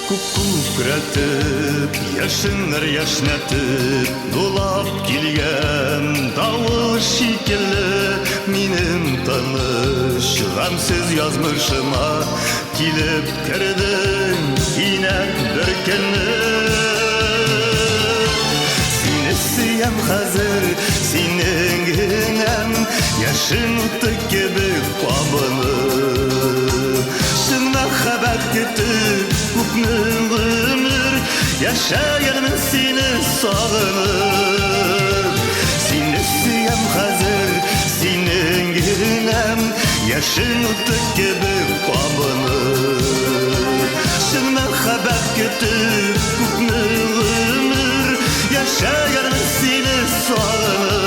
Күк күкрәтеп, яшеннәр яшнәтеп, дулап килгән давыл шикелле минем тыныч, гамьсез язмышыма килеп кердең кинәт бер көнне. Сине сөям хәзер, синең генәм, яшен уты кебек кабынып. Чын мәхәббәт көтеп, күпме гомер яшәгәнмен сине сагынып. Сине сөям хәзер, синең генәм, яшен уты кебек кабынып. Чын мәхәббәт көтеп, күпме гомер яшәгәнмен сине сагынып.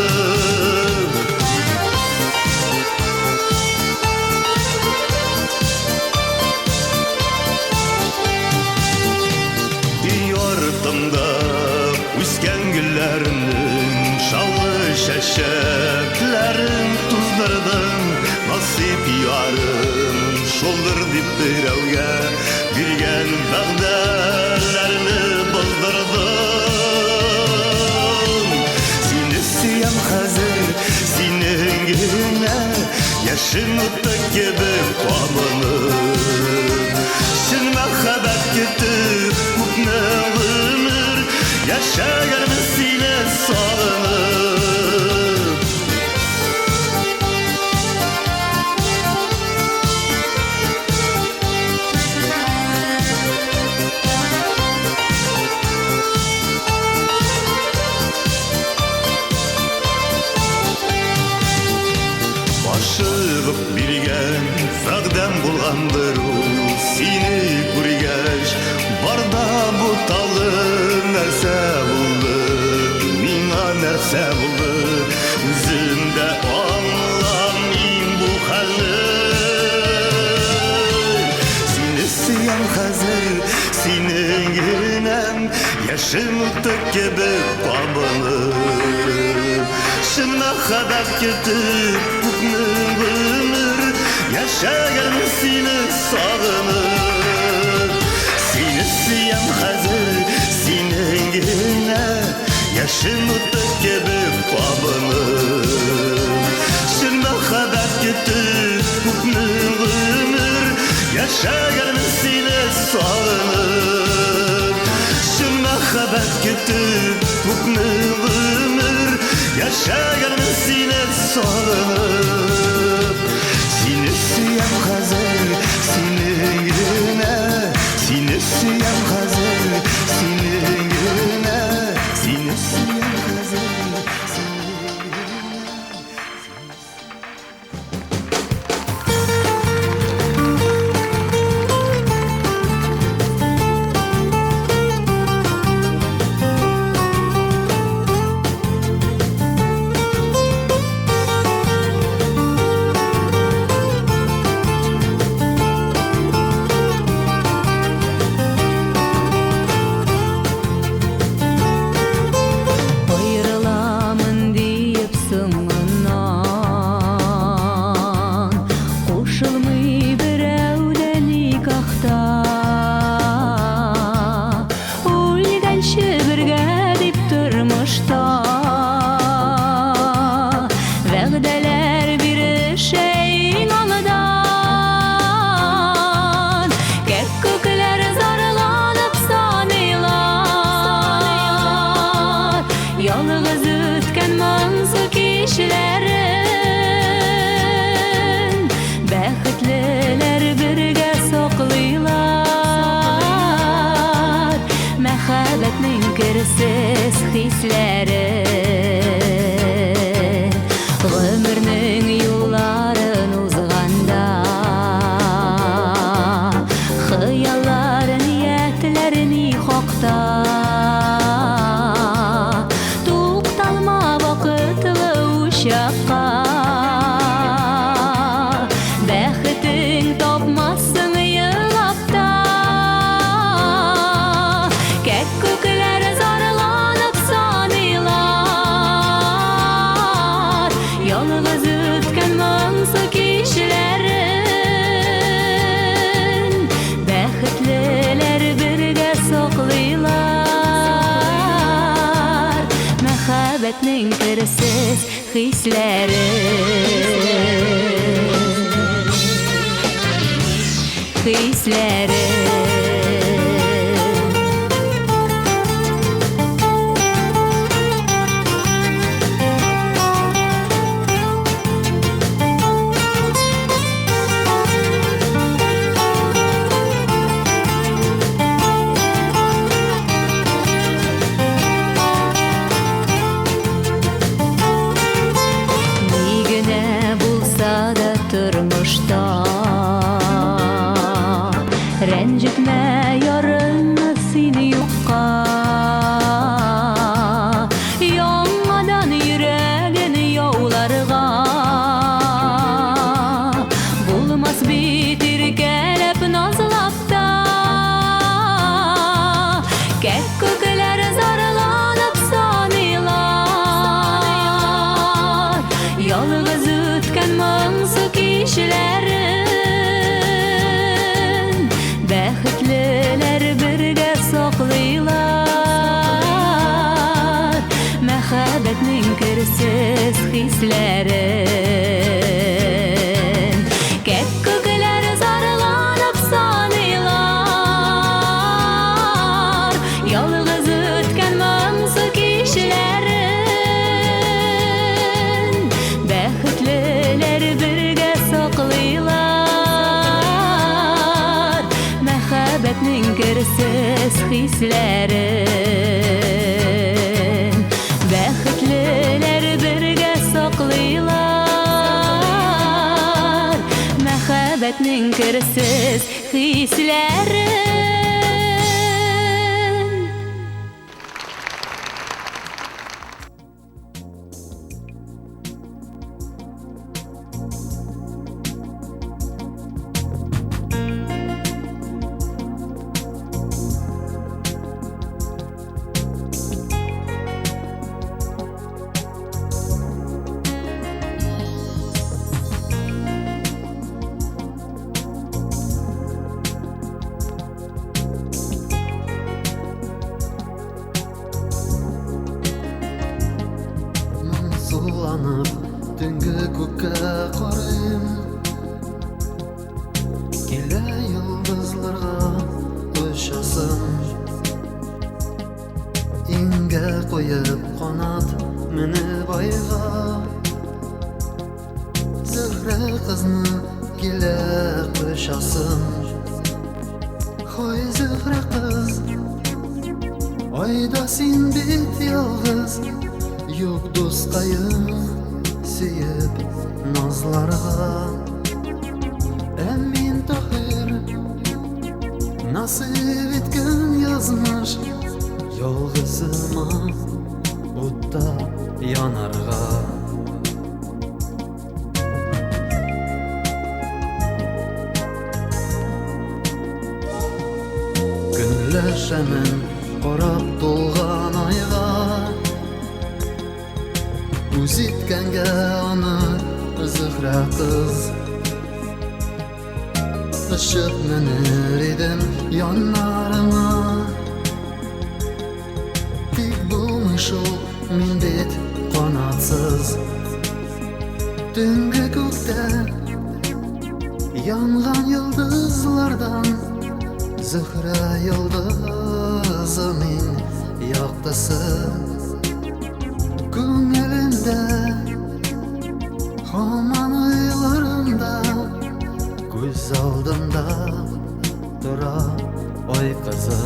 Йортымда үскән гөлләрнең шаулы чәчәкләрен туздырдың. Насыйп ярым шулдыр дип берәүгә биргән вәгъдәләрне боздырдың. Сине сөям хәзер, синең генә, яшен уты кебек кабынып. Чын мәхәббәт көтеп, күпме гомер яшәгәнмен сине сагынып. Ашыгып биргән вәгъдәм булгандыр ул, сине күргәч барда буталды. Нәрсә булды миңа, нәрсә булды, үзем дә аңламыйм. сөям хәзер, синең генәм. Яшен уты кебек кабынып, Чын мәхәббәт көтеп күпме гомер Яшәгән сине сагынып. Сине сөям хәзер, синең генә. Яшен уты кебек кабынып, Чын мәхәббәт көтеп күпме гомер Яшәгән сине сагынып. Чын мәхәббәт көтеп күпме гомер Яшәгән сине сагынып. Сине сөям хәзер, синең генә. Сине сөям хәзер, синең генә. Сине сөям хәзер, синең генә. Аерыламын диеп соңыннан, Кушылмый берәү дә никахта. Үлгәнче бергә дип тормышта Вәгъдәләр бирешә иң алдан. Кәккүкләр зарланып саныйлар Ялгыз үткән моңсу кичләрен. Бәхетлеләр бергә саклыйлар Мәхәббәтнең керсез хисләрен. Гомернең юлларын узганда, Хыяллар, ниятләр ни хакта, Тукталма вакытлы учакка. Бәхетең тапмассың елап та. Кәккүкләр зарланып саныйлар Ялгыз үткән моңсу кичләрен. Бәхетлеләр бергә саклыйлар Мәхәббәтнең керсез хисләрен. Хисләрен. Ни генә булса да тормышта, Рәнҗетмә ярыңны син юкка. Яңадан йөрәген яуларга Булмас бит иркәләп, назлап та. Кәккүкләр зарланып саныйлар Ялгыз үткән моңсу кичләрен. Бәхетлеләр бергә саклыйлар Мәхәббәтнең керсез хисләрен. Кәккүкләр зарланып саныйлар Ялгыз үткән моңсу кичләрен. Бәхетлеләр бергә саклыйлар Мәхәббәтнең керсез хисләрен. Бәхетлеләр бергә саклыйлар Мәхәббәтнең керсез хисләрен. Канат менеп айга. Зөһрә кызны килә кочасым. Хай, Зөһрә кыз, Айда син бит ялгыз, Юк дускаем сөеп назларга. Ә мин Таһир, насыйп иткән язмыш, Ялгызыма утта янарга. Көнләшәмен карап тулган айга, Үз иткәнгә аны Зөһрә кыз. Очып менер идем яннарыңа, Тик булмый шул, мин бит канатсыз. Төнге күктә янган йолдызлардан Зөһрә йолдызы мин яктысы. Күңелемдә, һаман уйларымда, Күз алдымда тора ай кызы.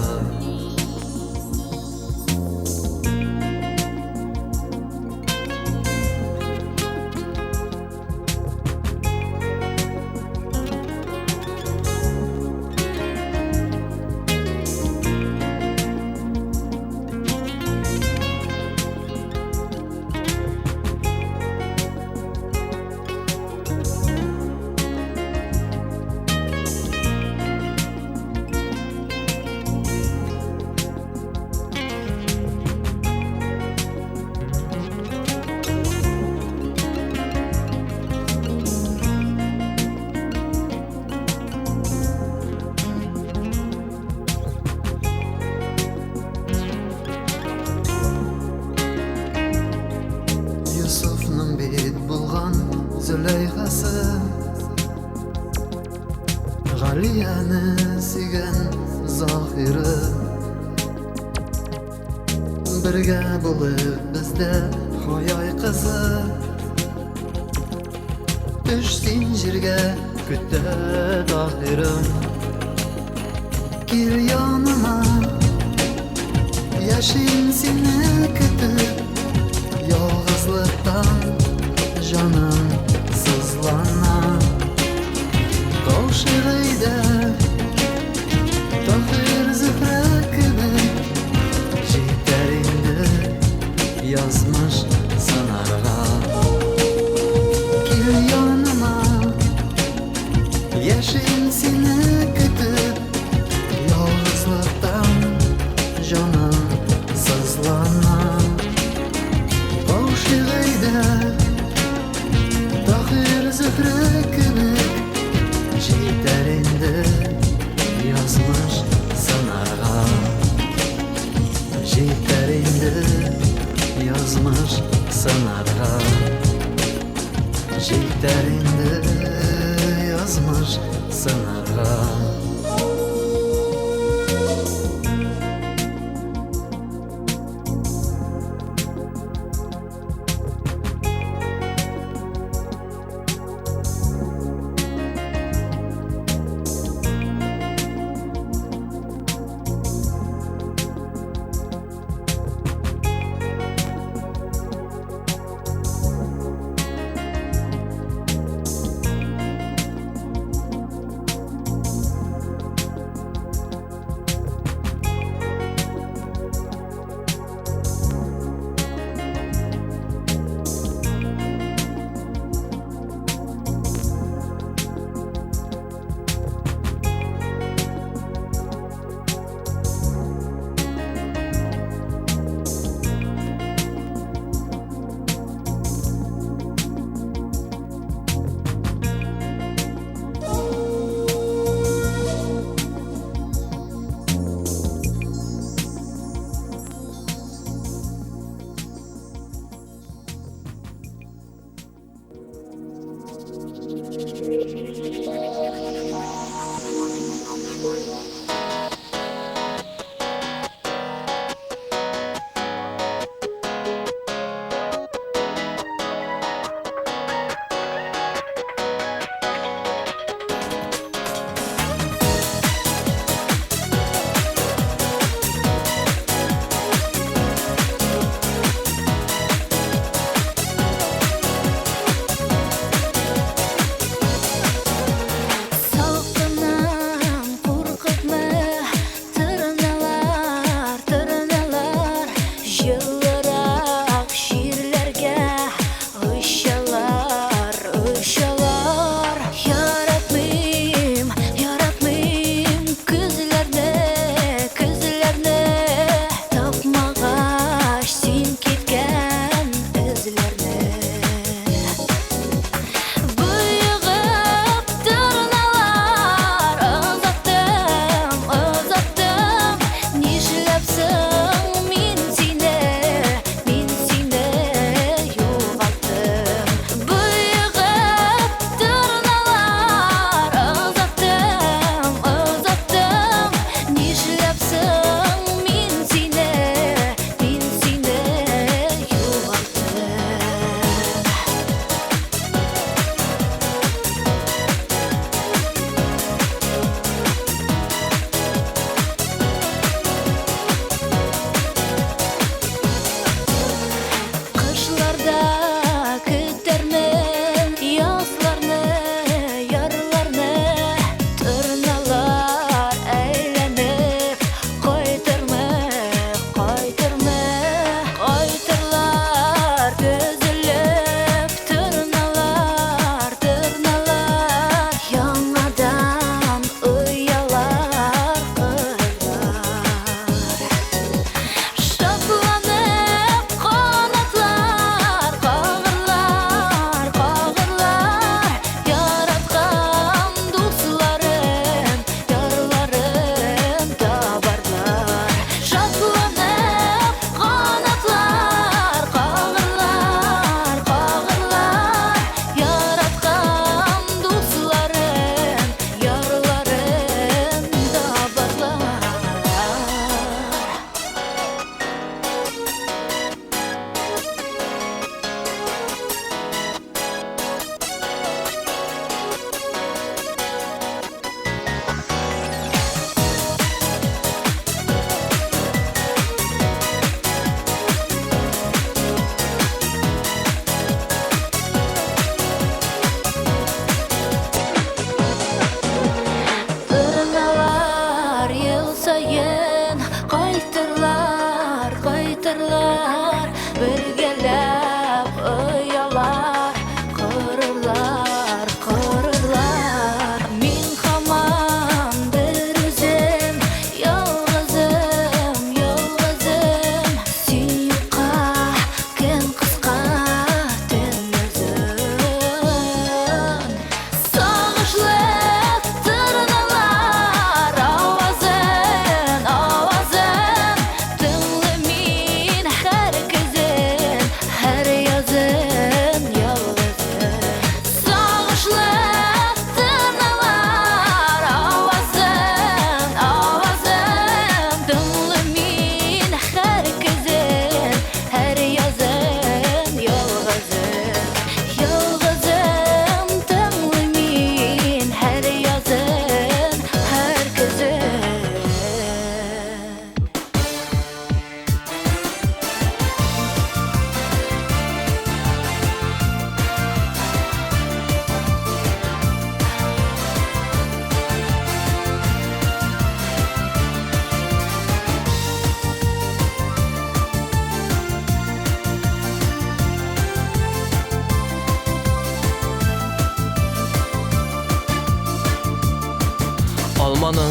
Йосыфның бит булган Зөләйхасы, Галияне сөйгән Заһиры. Бергә булып бездә Хаяй кызы, Төш син җиргә, көтә Таһирым. Кил яныма, яшим сине көтеп, Ялгызлыктан җаным сызлана. Каушыйк әйдә, Таһир Зөһрә кебек, Җитәр инде язмыш сынарга. Кил яныма, яшим сине көтеп, Ялгызлыктан җаным сызлана. Каушыйк әйдә, Таһир Зөһрә кебек, Җитәр инде язмыш сынарга. Җитәр инде язмыш сынарга. Җитәр инде язмыш сынарга.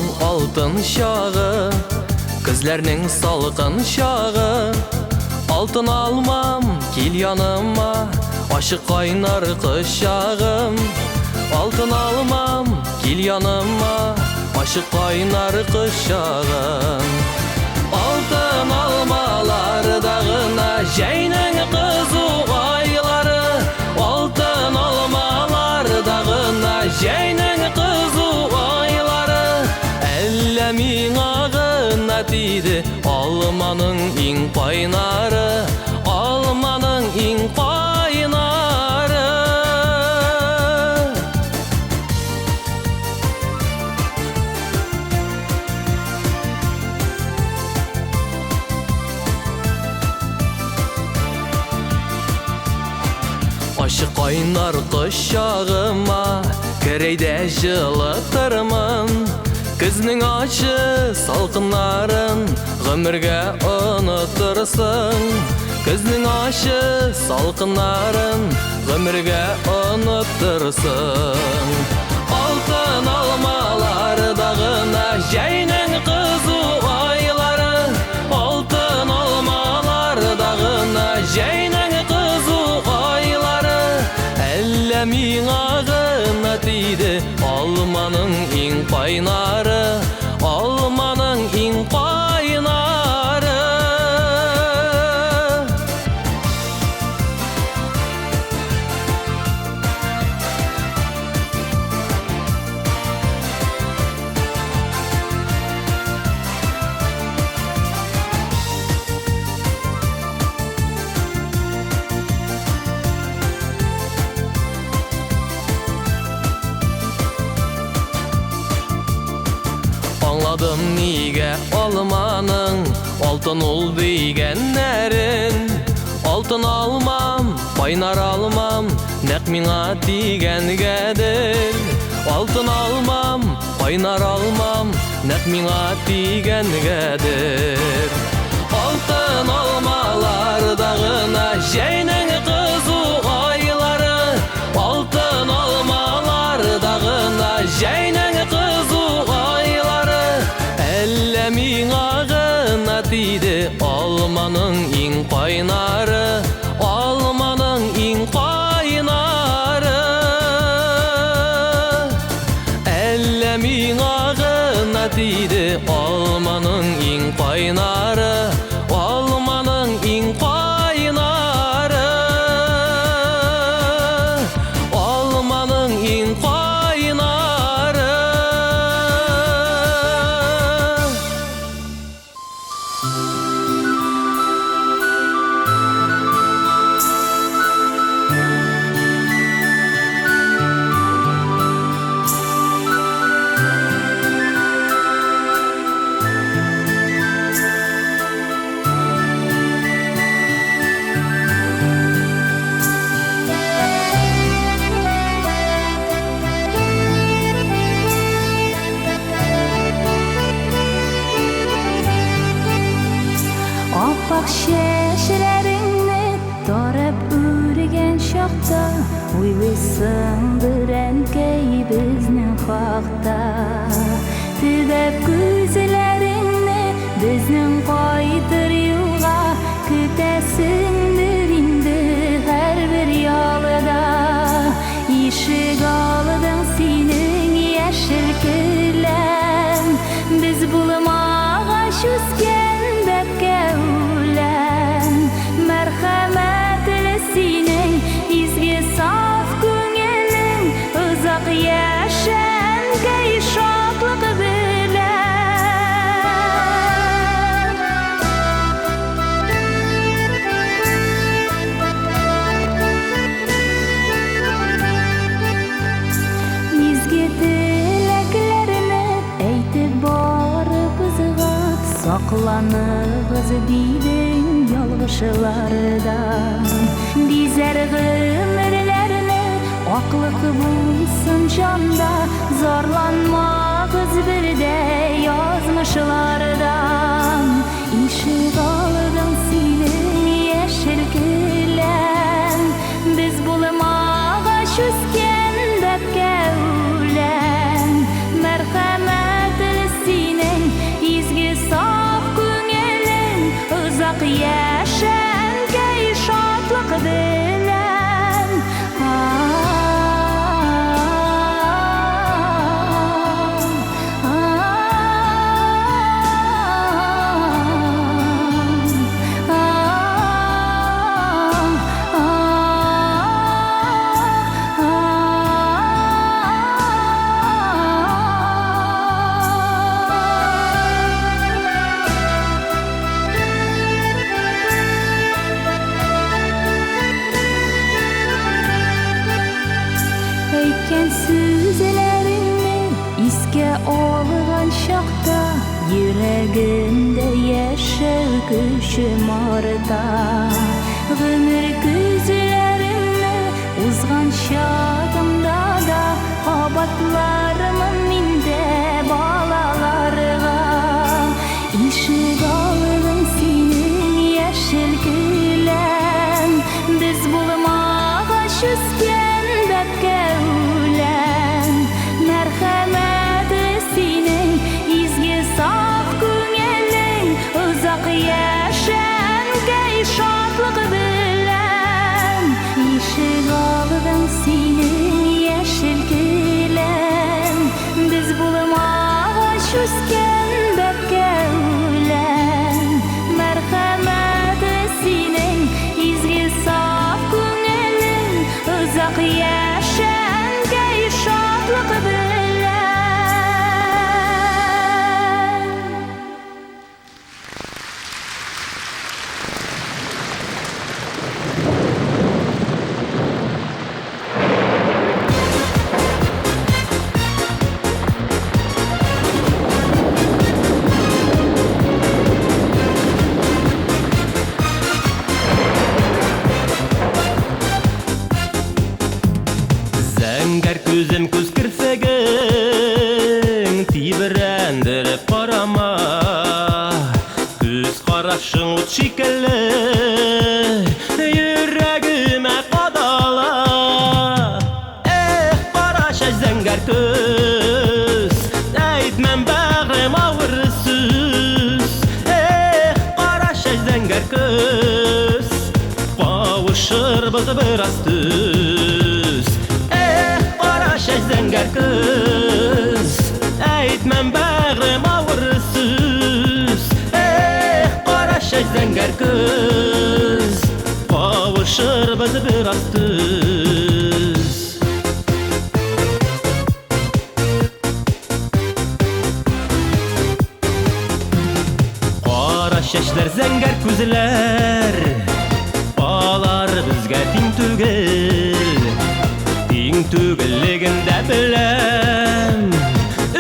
Алманың алтын чагы, көзләрнең салкын чагы. Алтын алмам, кил яныма, ачык кайнар кочагым. Алтын алмам, кил яныма, ачык кайнар кочагым. Алтын алмаларда гына җәйнең кызу айлары. Алтын алмаларда гына җәйнең кызу айлары. Әллә миңа гына тиде алманың иң кайнары, алманың иң кайнары. Ачык кайнар кочагыма керәйдә җылытырмын. Көзнең ачы салкыннарын гомергә онытырсың. Көзнең ачы салкыннарын гомергә онытырсың. Алтын алмаларда гына җәйнең кызу айлары. Алтын алмаларда гына җәйнең кызу айлары. Әллә миңа гына тиде алманың иң кайнары, алманың иң кайнары. Аңладым нигә алманың алтын ул дигәннәрен. Алтын алмам, кайнар алмам, нәкъ миңа тигәнгәдер. Алтын алмам, кайнар алмам, нәкъ миңа тигәнгәдер. Алтын алмаларда гына җәйнең кызу айлары. Алтын алмаларда гына җәйнең кызу айлары. Әллә миңа гына тиде алманың иң кайнары, алманың иң кайнары. Әллә миңа гына тиде алманың иң кайнары, алманың иң кайнары. Алманың иң кайнары. Аппак чәчләреңне тарап үргән чакта, уйлыйсыңдыр, әнкәй, безнең хакта. Төбәп күзләреңне безнең кайтыр юлга, көтәсеңдер инде һәрбер ялда. Ишек алдың синең яшел келәм, без булмагач үскән бәбкә үлән. Мәрхәмәтле синең изге саф күңелең, озак яшә, әнкәй, шатлык белән. Изге теләкләрне әйтеп барыбызга, сакланыгыз дидең ялгышлардан. Бизәр гомерләрне аклык булсын җанда, зарланмагыз бер дә язмышлардан. Ишек алдың синең яшел келәм, без булмагач үскән бәбкә үлән. Мәрхәмәтле Озак яшә, әнкәй, шатлык белән. Әйткән сүзләреңне искә алган чакта, йөрәгемдә яшәү көчем арта. Гомер көзләремне узган чагымда да кабатлармын мин дә балаларга. Ишек алдың синең яшел келәм, без булмагач үскән бәбкә үлән. Мәрхәмәте синең, изге саф күңелең, озак яшә, әнкәй, шатлык белән. Ишек алдың синең яшел келәм, без булмагач үскән бәбкә үлән. Мәрхәмәте синең, изге саф күңелең, озак яшә, әнкәй, шатлык белән. Зәңгәр күзем күз керфегең Тибрәндереп карама. Күз карашың ут шикелле Йөрәгемә кадала. Эх, кара чәч, зәңгәр күз, Әйтмәм бәгърем авыр сүз. Эх, кара чәч, зәңгәр күз, Кавышырбыз бераз төз. Эх, кара чәч, зәңгәр күз, Әйтмәм бәгърем авыр сүз. Эх, кара чәч, зәңгәр күз, Кавышырбыз бераз төз. Кара чәчләр, зәңгәр күзләр, Алар безгә тиң түгел. Тиң түгеллеген дә беләм,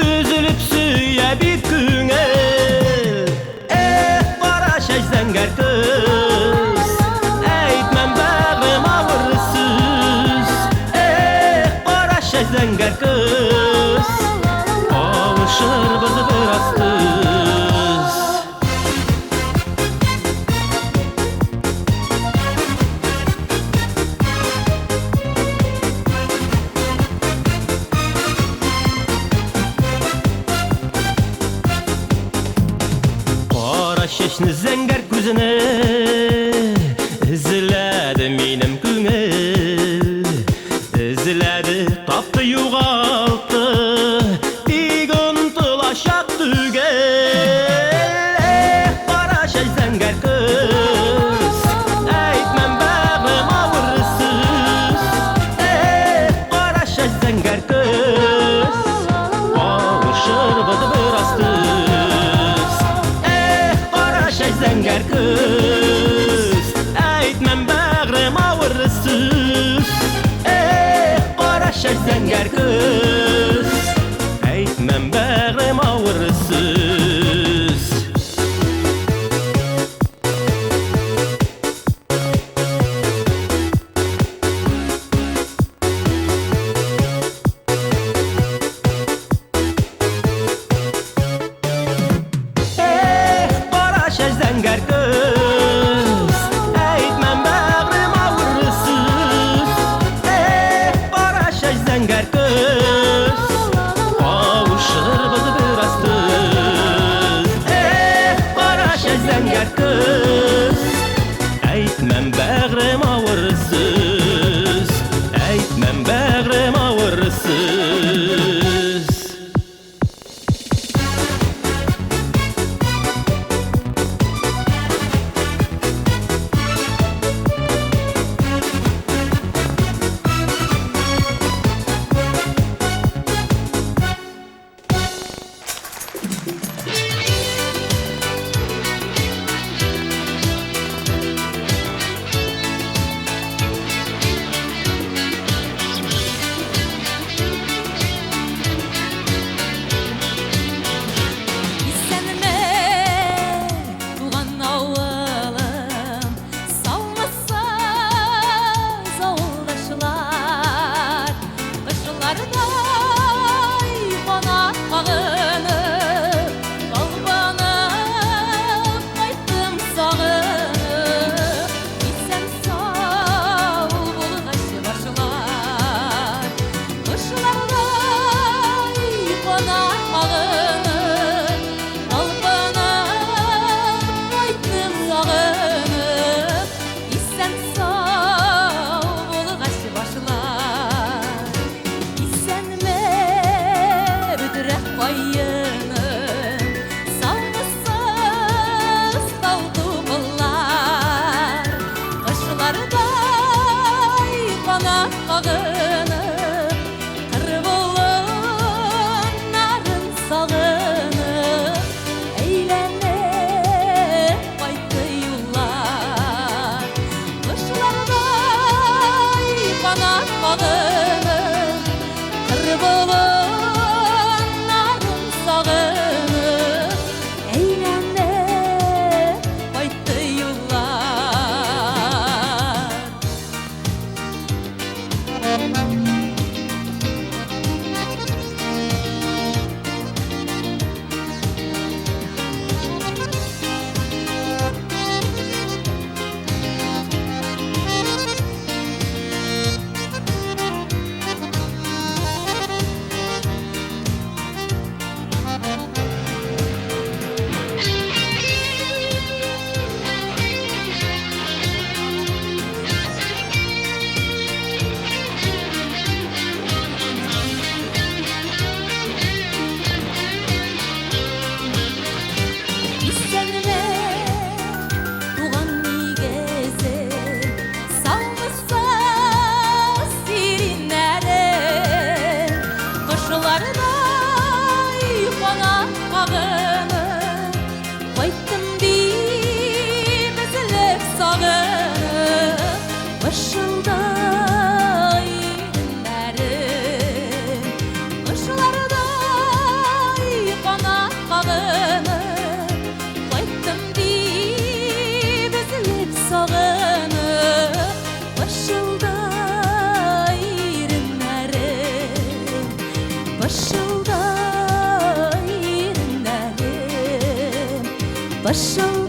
Өзелеп сөя бит күңел. Эх, кара чәч, зәңгәр күз, Әйтмәм бәгърем авыр сүз. Эх, кара чәч, зәңгәр күз, Кавышырбыз бераз төз. Кара чәчне, зәңгәр күзне Эзләде минем күңел. Эзләде, тапты, югалтты, Тик онытылачак түгел. Эх, кара чәч, зәңгәр күз, Әйтмәм бәгърем авыр сүз. Эх, кара чәч, зәңгәр күз, Кавышырбыз бераз төз. Эх, кара чәч, зәңгәр күз, Әйтмәм бәгърем авыр сүз. Эх, кара чәч, зәңгәр күз, Әйтмәм бәгърем авыр сүз. Эх, кара чәч, зәңгәр күз, Әйтмәм бәгърем авыр сүз. Эх, кара чәч, зәңгәр күз, Кавышырбыз бераз төз. Эх, кара чәч, зәңгәр күз, Пышылдап.